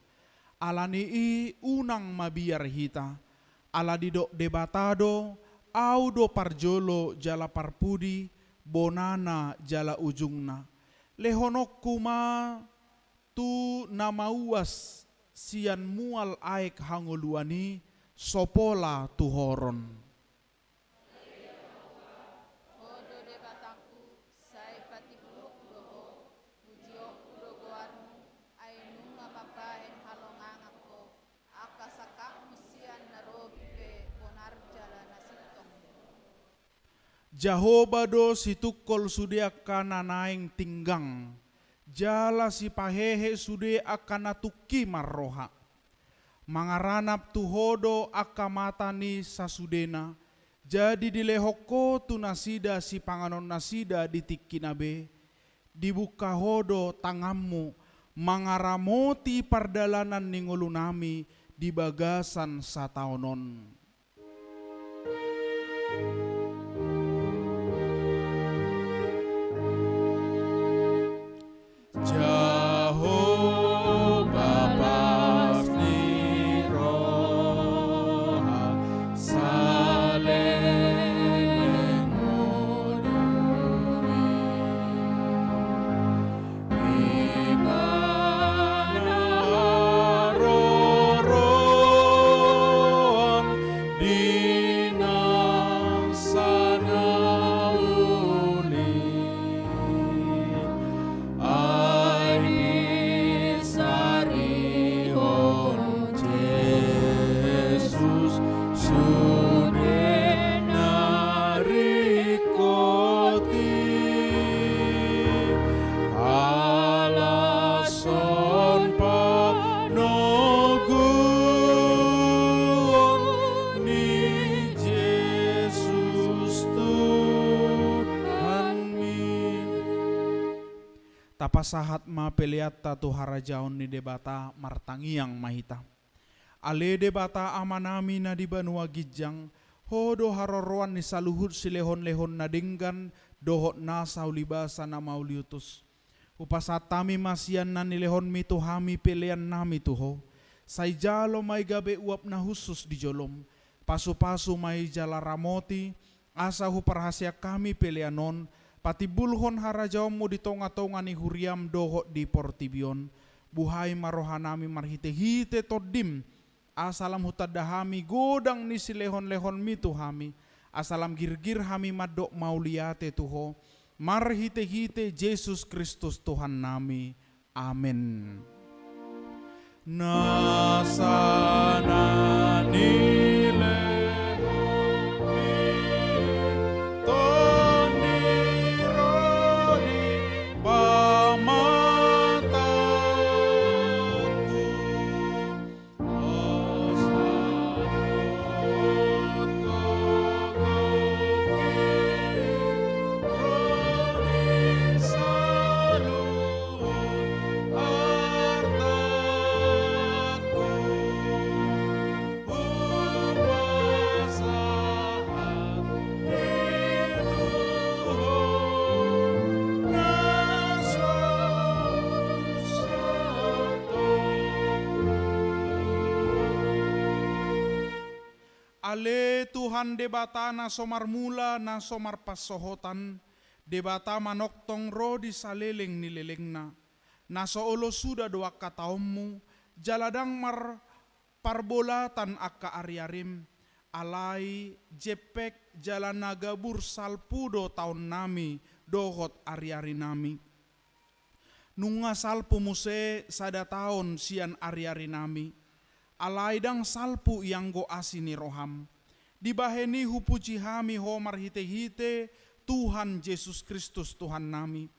Ala ni i unang mabiar hita. Ala didok Debata do, Ahu do parjolo jala parpudi, bonana jala ujungna. Lehononku ma tu na mauas sian mual aek hangoluan i, so pola tuhoron. Ho do Debatangku, sai patimbulhonku do ho, pujionku do goarmu, ai nunga mambahen halongangan ho, angka sangkapmu sian na robi pe bonar jala na sintong. Jahowa do situngkol sude angka na naeng tinggang, jala sipahehe sude angka na tungki marroha. Mangaranap tu ho do angka mata ni sasudena, jadi dilehon ho tu nasida sipanganon nasida di tingkina be. Dibungka ho do tanganmu, mangaramoti pardalanan ni ngolunami di bagasan sataon on. Jahowa pas ni roha, saleleng ngolumi. Ibana haroroan di nasa na uli, ai disarihon Jesus sude na ringkot i, halashon panoguon ni Jesus Tuhanmi. Tapasahat ma peleanta tu harajaon ni Debata, martangiang ma hita. Ale Debata Amanami na di banua ginjang, Ho do haroroan ni saluhut silehonlehon na denggan dohot nasa ulibasa na mauliutus. Hupasahat hami ma sian na nilehonmi tu hami peleannami tu Ho. Sai jalo ma i gabe uap na hushus di jolom. Pasupasu ma i jala ramoti, asa huparhaseang hami pelean on, patimbulhon harajaonmu di tongatonga ni huriam dohot di portibi on. Buhai ma rohanami marhitehite tondim, asa lam hutanda hami godang ni silehonlehonmi tu hami, asa lam girgir hami mandok mauliate tu Ho, marhitehite Jesus Kristus Tuhannami. Amen. Nasa na nilehonmi, tondi ro di pamatangku. Ale Tuhan Debata na so marmula, na so marpansohotan, Debata manongtong ro di saleleng ni lelengna, na so olo suda do angka taonmu, jala ndang mar parbolatan angka ariarim, alai jempek jala na gabur salpu do taonnami dohot ariarinami. Nunga salpu muse sada taon sian ariarinami, alai ndang salpu ianggo asi ni roham. Dibahen i hupuji hami Ho marhitehite Tuhan Jesus Kristus Tuhannami.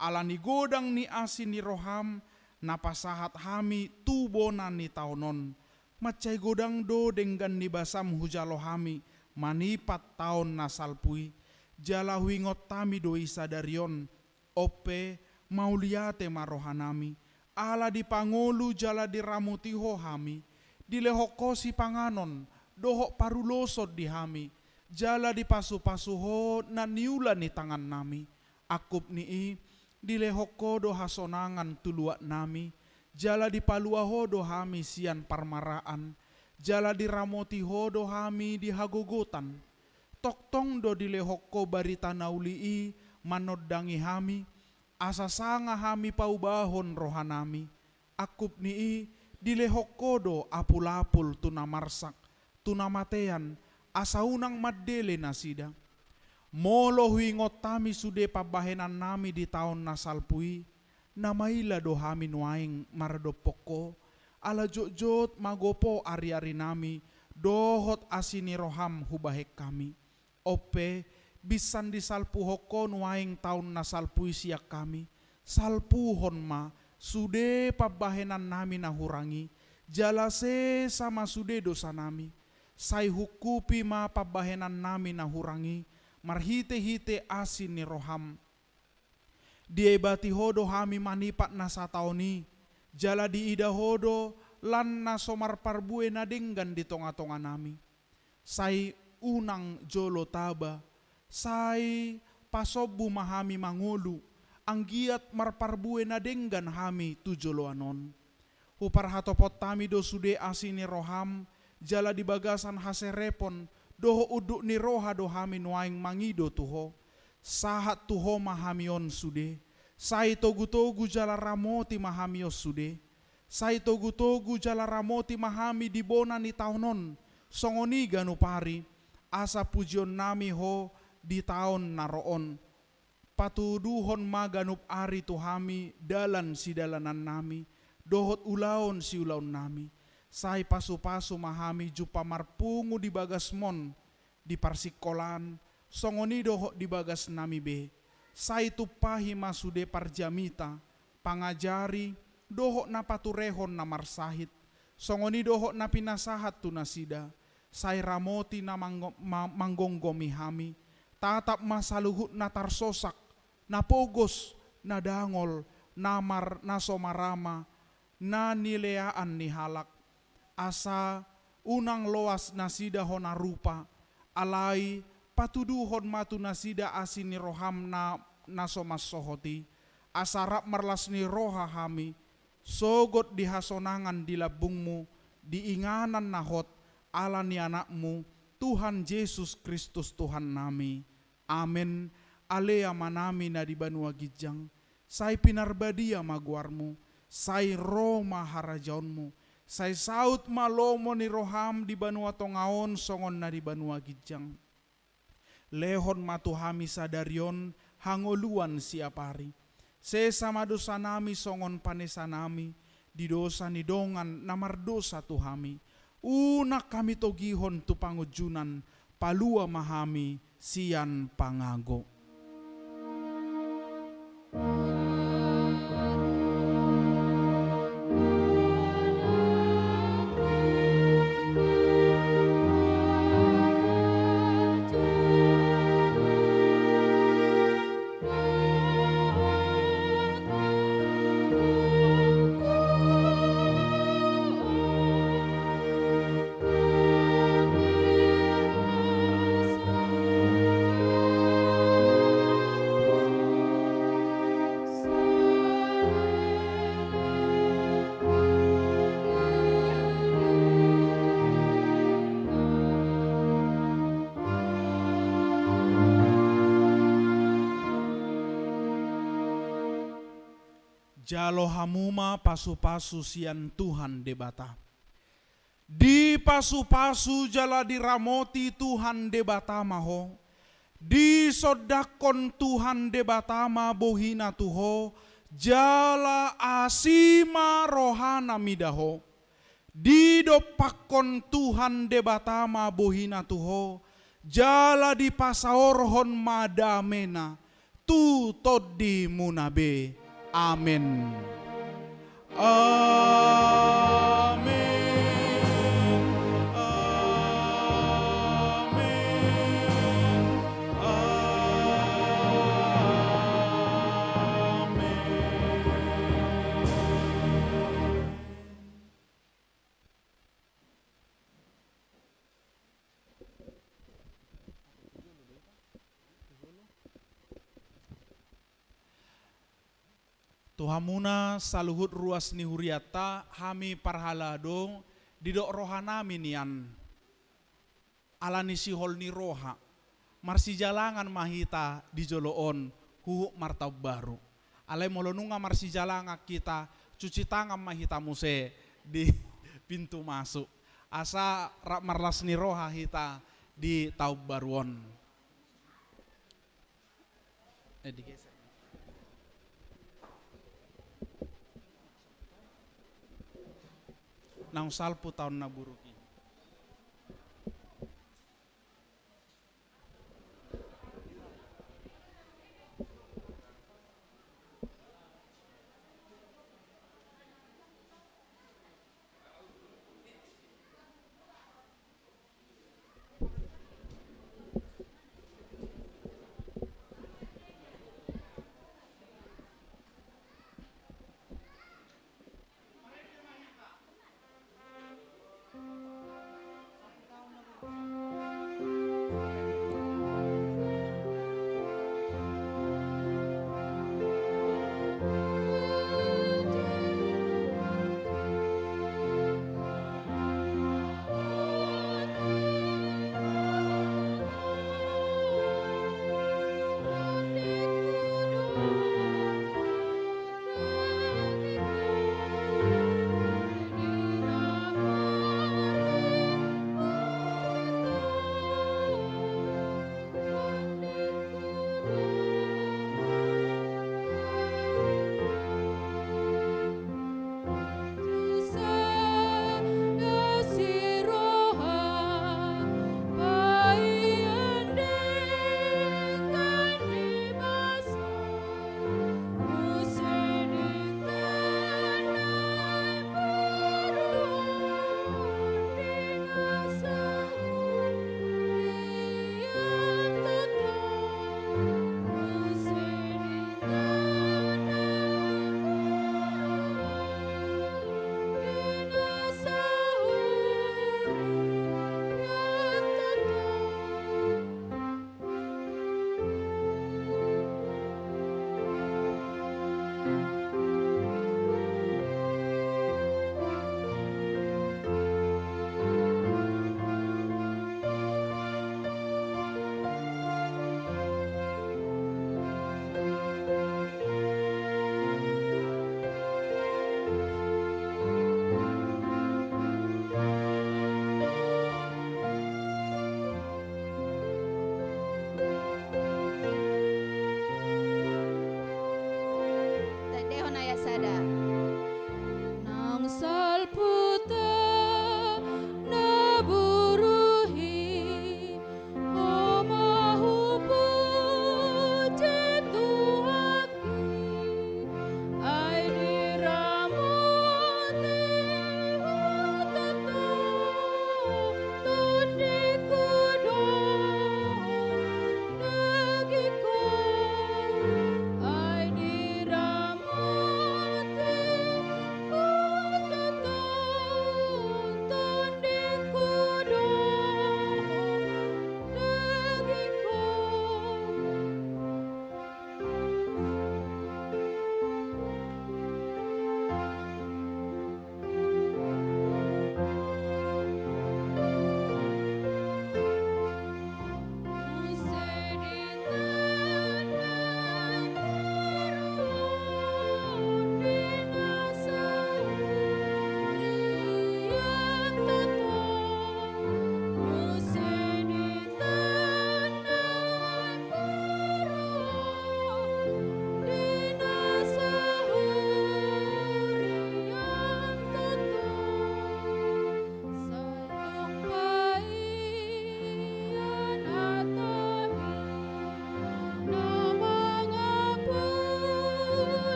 Ala ni godang ni asi ni roham, na pasahat hami tu bona ni taon on. Mansai godang do denggan ni basam hujalo hami manipat taon na salpu i, jala huingot hami do i sadari on. On pe, mauliate ma rohanami, ala dipangolu jala diramoti Ho hami, dilehon Ho sipanganon dohot paruloson di hami, jala dipasupasu Ho na niula ni tangannami. Angkup ni i, dilehon Ho do hasonangan tu luatnami, jala dipalua Ho do hami sian parmaraan, jala diramoti Ho do hami di hagogotan. Tongtong do dilehon Ho barita na uli i manondangi hami, asa sanga hami paubahon rohanami. Angkup ni i, dilehon Ho do apulapul tu na marsak, tu na matean, asa unang mandele nasida. Molo huingot hami sude pambahenannami di taon na salpu i, na maila do hami nuaeng maradophon Ho, ala jotjot magopo ariarinami, dohot asi ni roham hubahen hami. On pe, binsan disalpuhon Ho nuaeng taon na salpu i sian hami, salpuhon ma sude pambahenannami na hurang i, jala sesa ma sude dosanami. Sai hungkupi ma pambahenannami na hurang i, marhitehite asi ni roham. Diebati Ho do hami manipat na sataon i, jala diida Ho do lan na so marparbue na denggan di tongatonganami. Sai unang jolo taba, sai pasombu ma hami mangolu, anggiat marparbue na denggan hami tu joloan on. Huparhatopot hami do sude asi ni roham, jala di bagasan haserepon, dohot unduk ni roha do hami nuaeng mangido tu Ho. Sahat tu Ho ma hami on sude, sai togutogu jala ramoti ma hami on sude. Sai togutogu jala ramoti ma hami di bona ni taon on, songon i ganup ari, asa pujionnami Ho di taon na ro on. Patuduhon ma ganup ari tu hami dalan sidalanannami, dohot ulaon siulaonnami. Sai pasupasu ma hami jumpa marpungu di bagasmon, di parsingkolaan, songon i dohot di bagasnami be. Sai tumpahi ma sude parjamita, pangajari, dohot na paturehon na marsahit, songon i dohot na pinasahat tu nasida. Sai ramoti na manggo-, ma-, manggomgomi hami, tatap ma saluhutna tarsosak, na pogos, na dangol, na mar-, na so marama, na nileaan ni halak. Asa unang loas nasida hona rupa, alai patuduhon ma tu nasida asi ni roham na, na so mansohot i, asa rap marlas ni roha hami, sogot di hasonangan di lambungmu, di inganan na hot, ala ni Anakmu, Tuhan Jesus Kristus Tuhannami. Amen. Ale Amanami na di banua ginjang, sai pinarbadia ma goarmu, sai ro ma harajaonmu, sai saut ma lomo ni roham di banua tonga on songon na di banua ginjang. Lehon ma tu hami sadari on hangoluan siapari. Sesa ma dosanami songon panesanami di dosa ni dongan na mardosa tu hami. Unang hami togihon tu pangunjunan, palua ma hami sian pangago. Jalo hamu ma pasupasu sian Tuhan Debata. Dipasupasu jala diramoti Tuhan Debata ma ho. Disondangkon Tuhan Debata ma bohina tu ho, jala asi ma rohana mida ho. Didompakkon Tuhan Debata ma bohina tu ho, jala dipasaorhon ma damena tu tondimuna be. Amen. Amen. Amen. Amen. Tu hamuna saluhut ruas ni hurianta, hami parhalado, didok rohanami nian. Ala ni sihol ni roha, marsijalangan ma hita di jolo on huhut martaon baru. Alai molo nunga marsijalangan hita, cuci tangan ma hita muse di pintu masuk. Asa rap marlas ni roha hita di taon baru on. Eh, digeser. Naung salpu taon na buruk.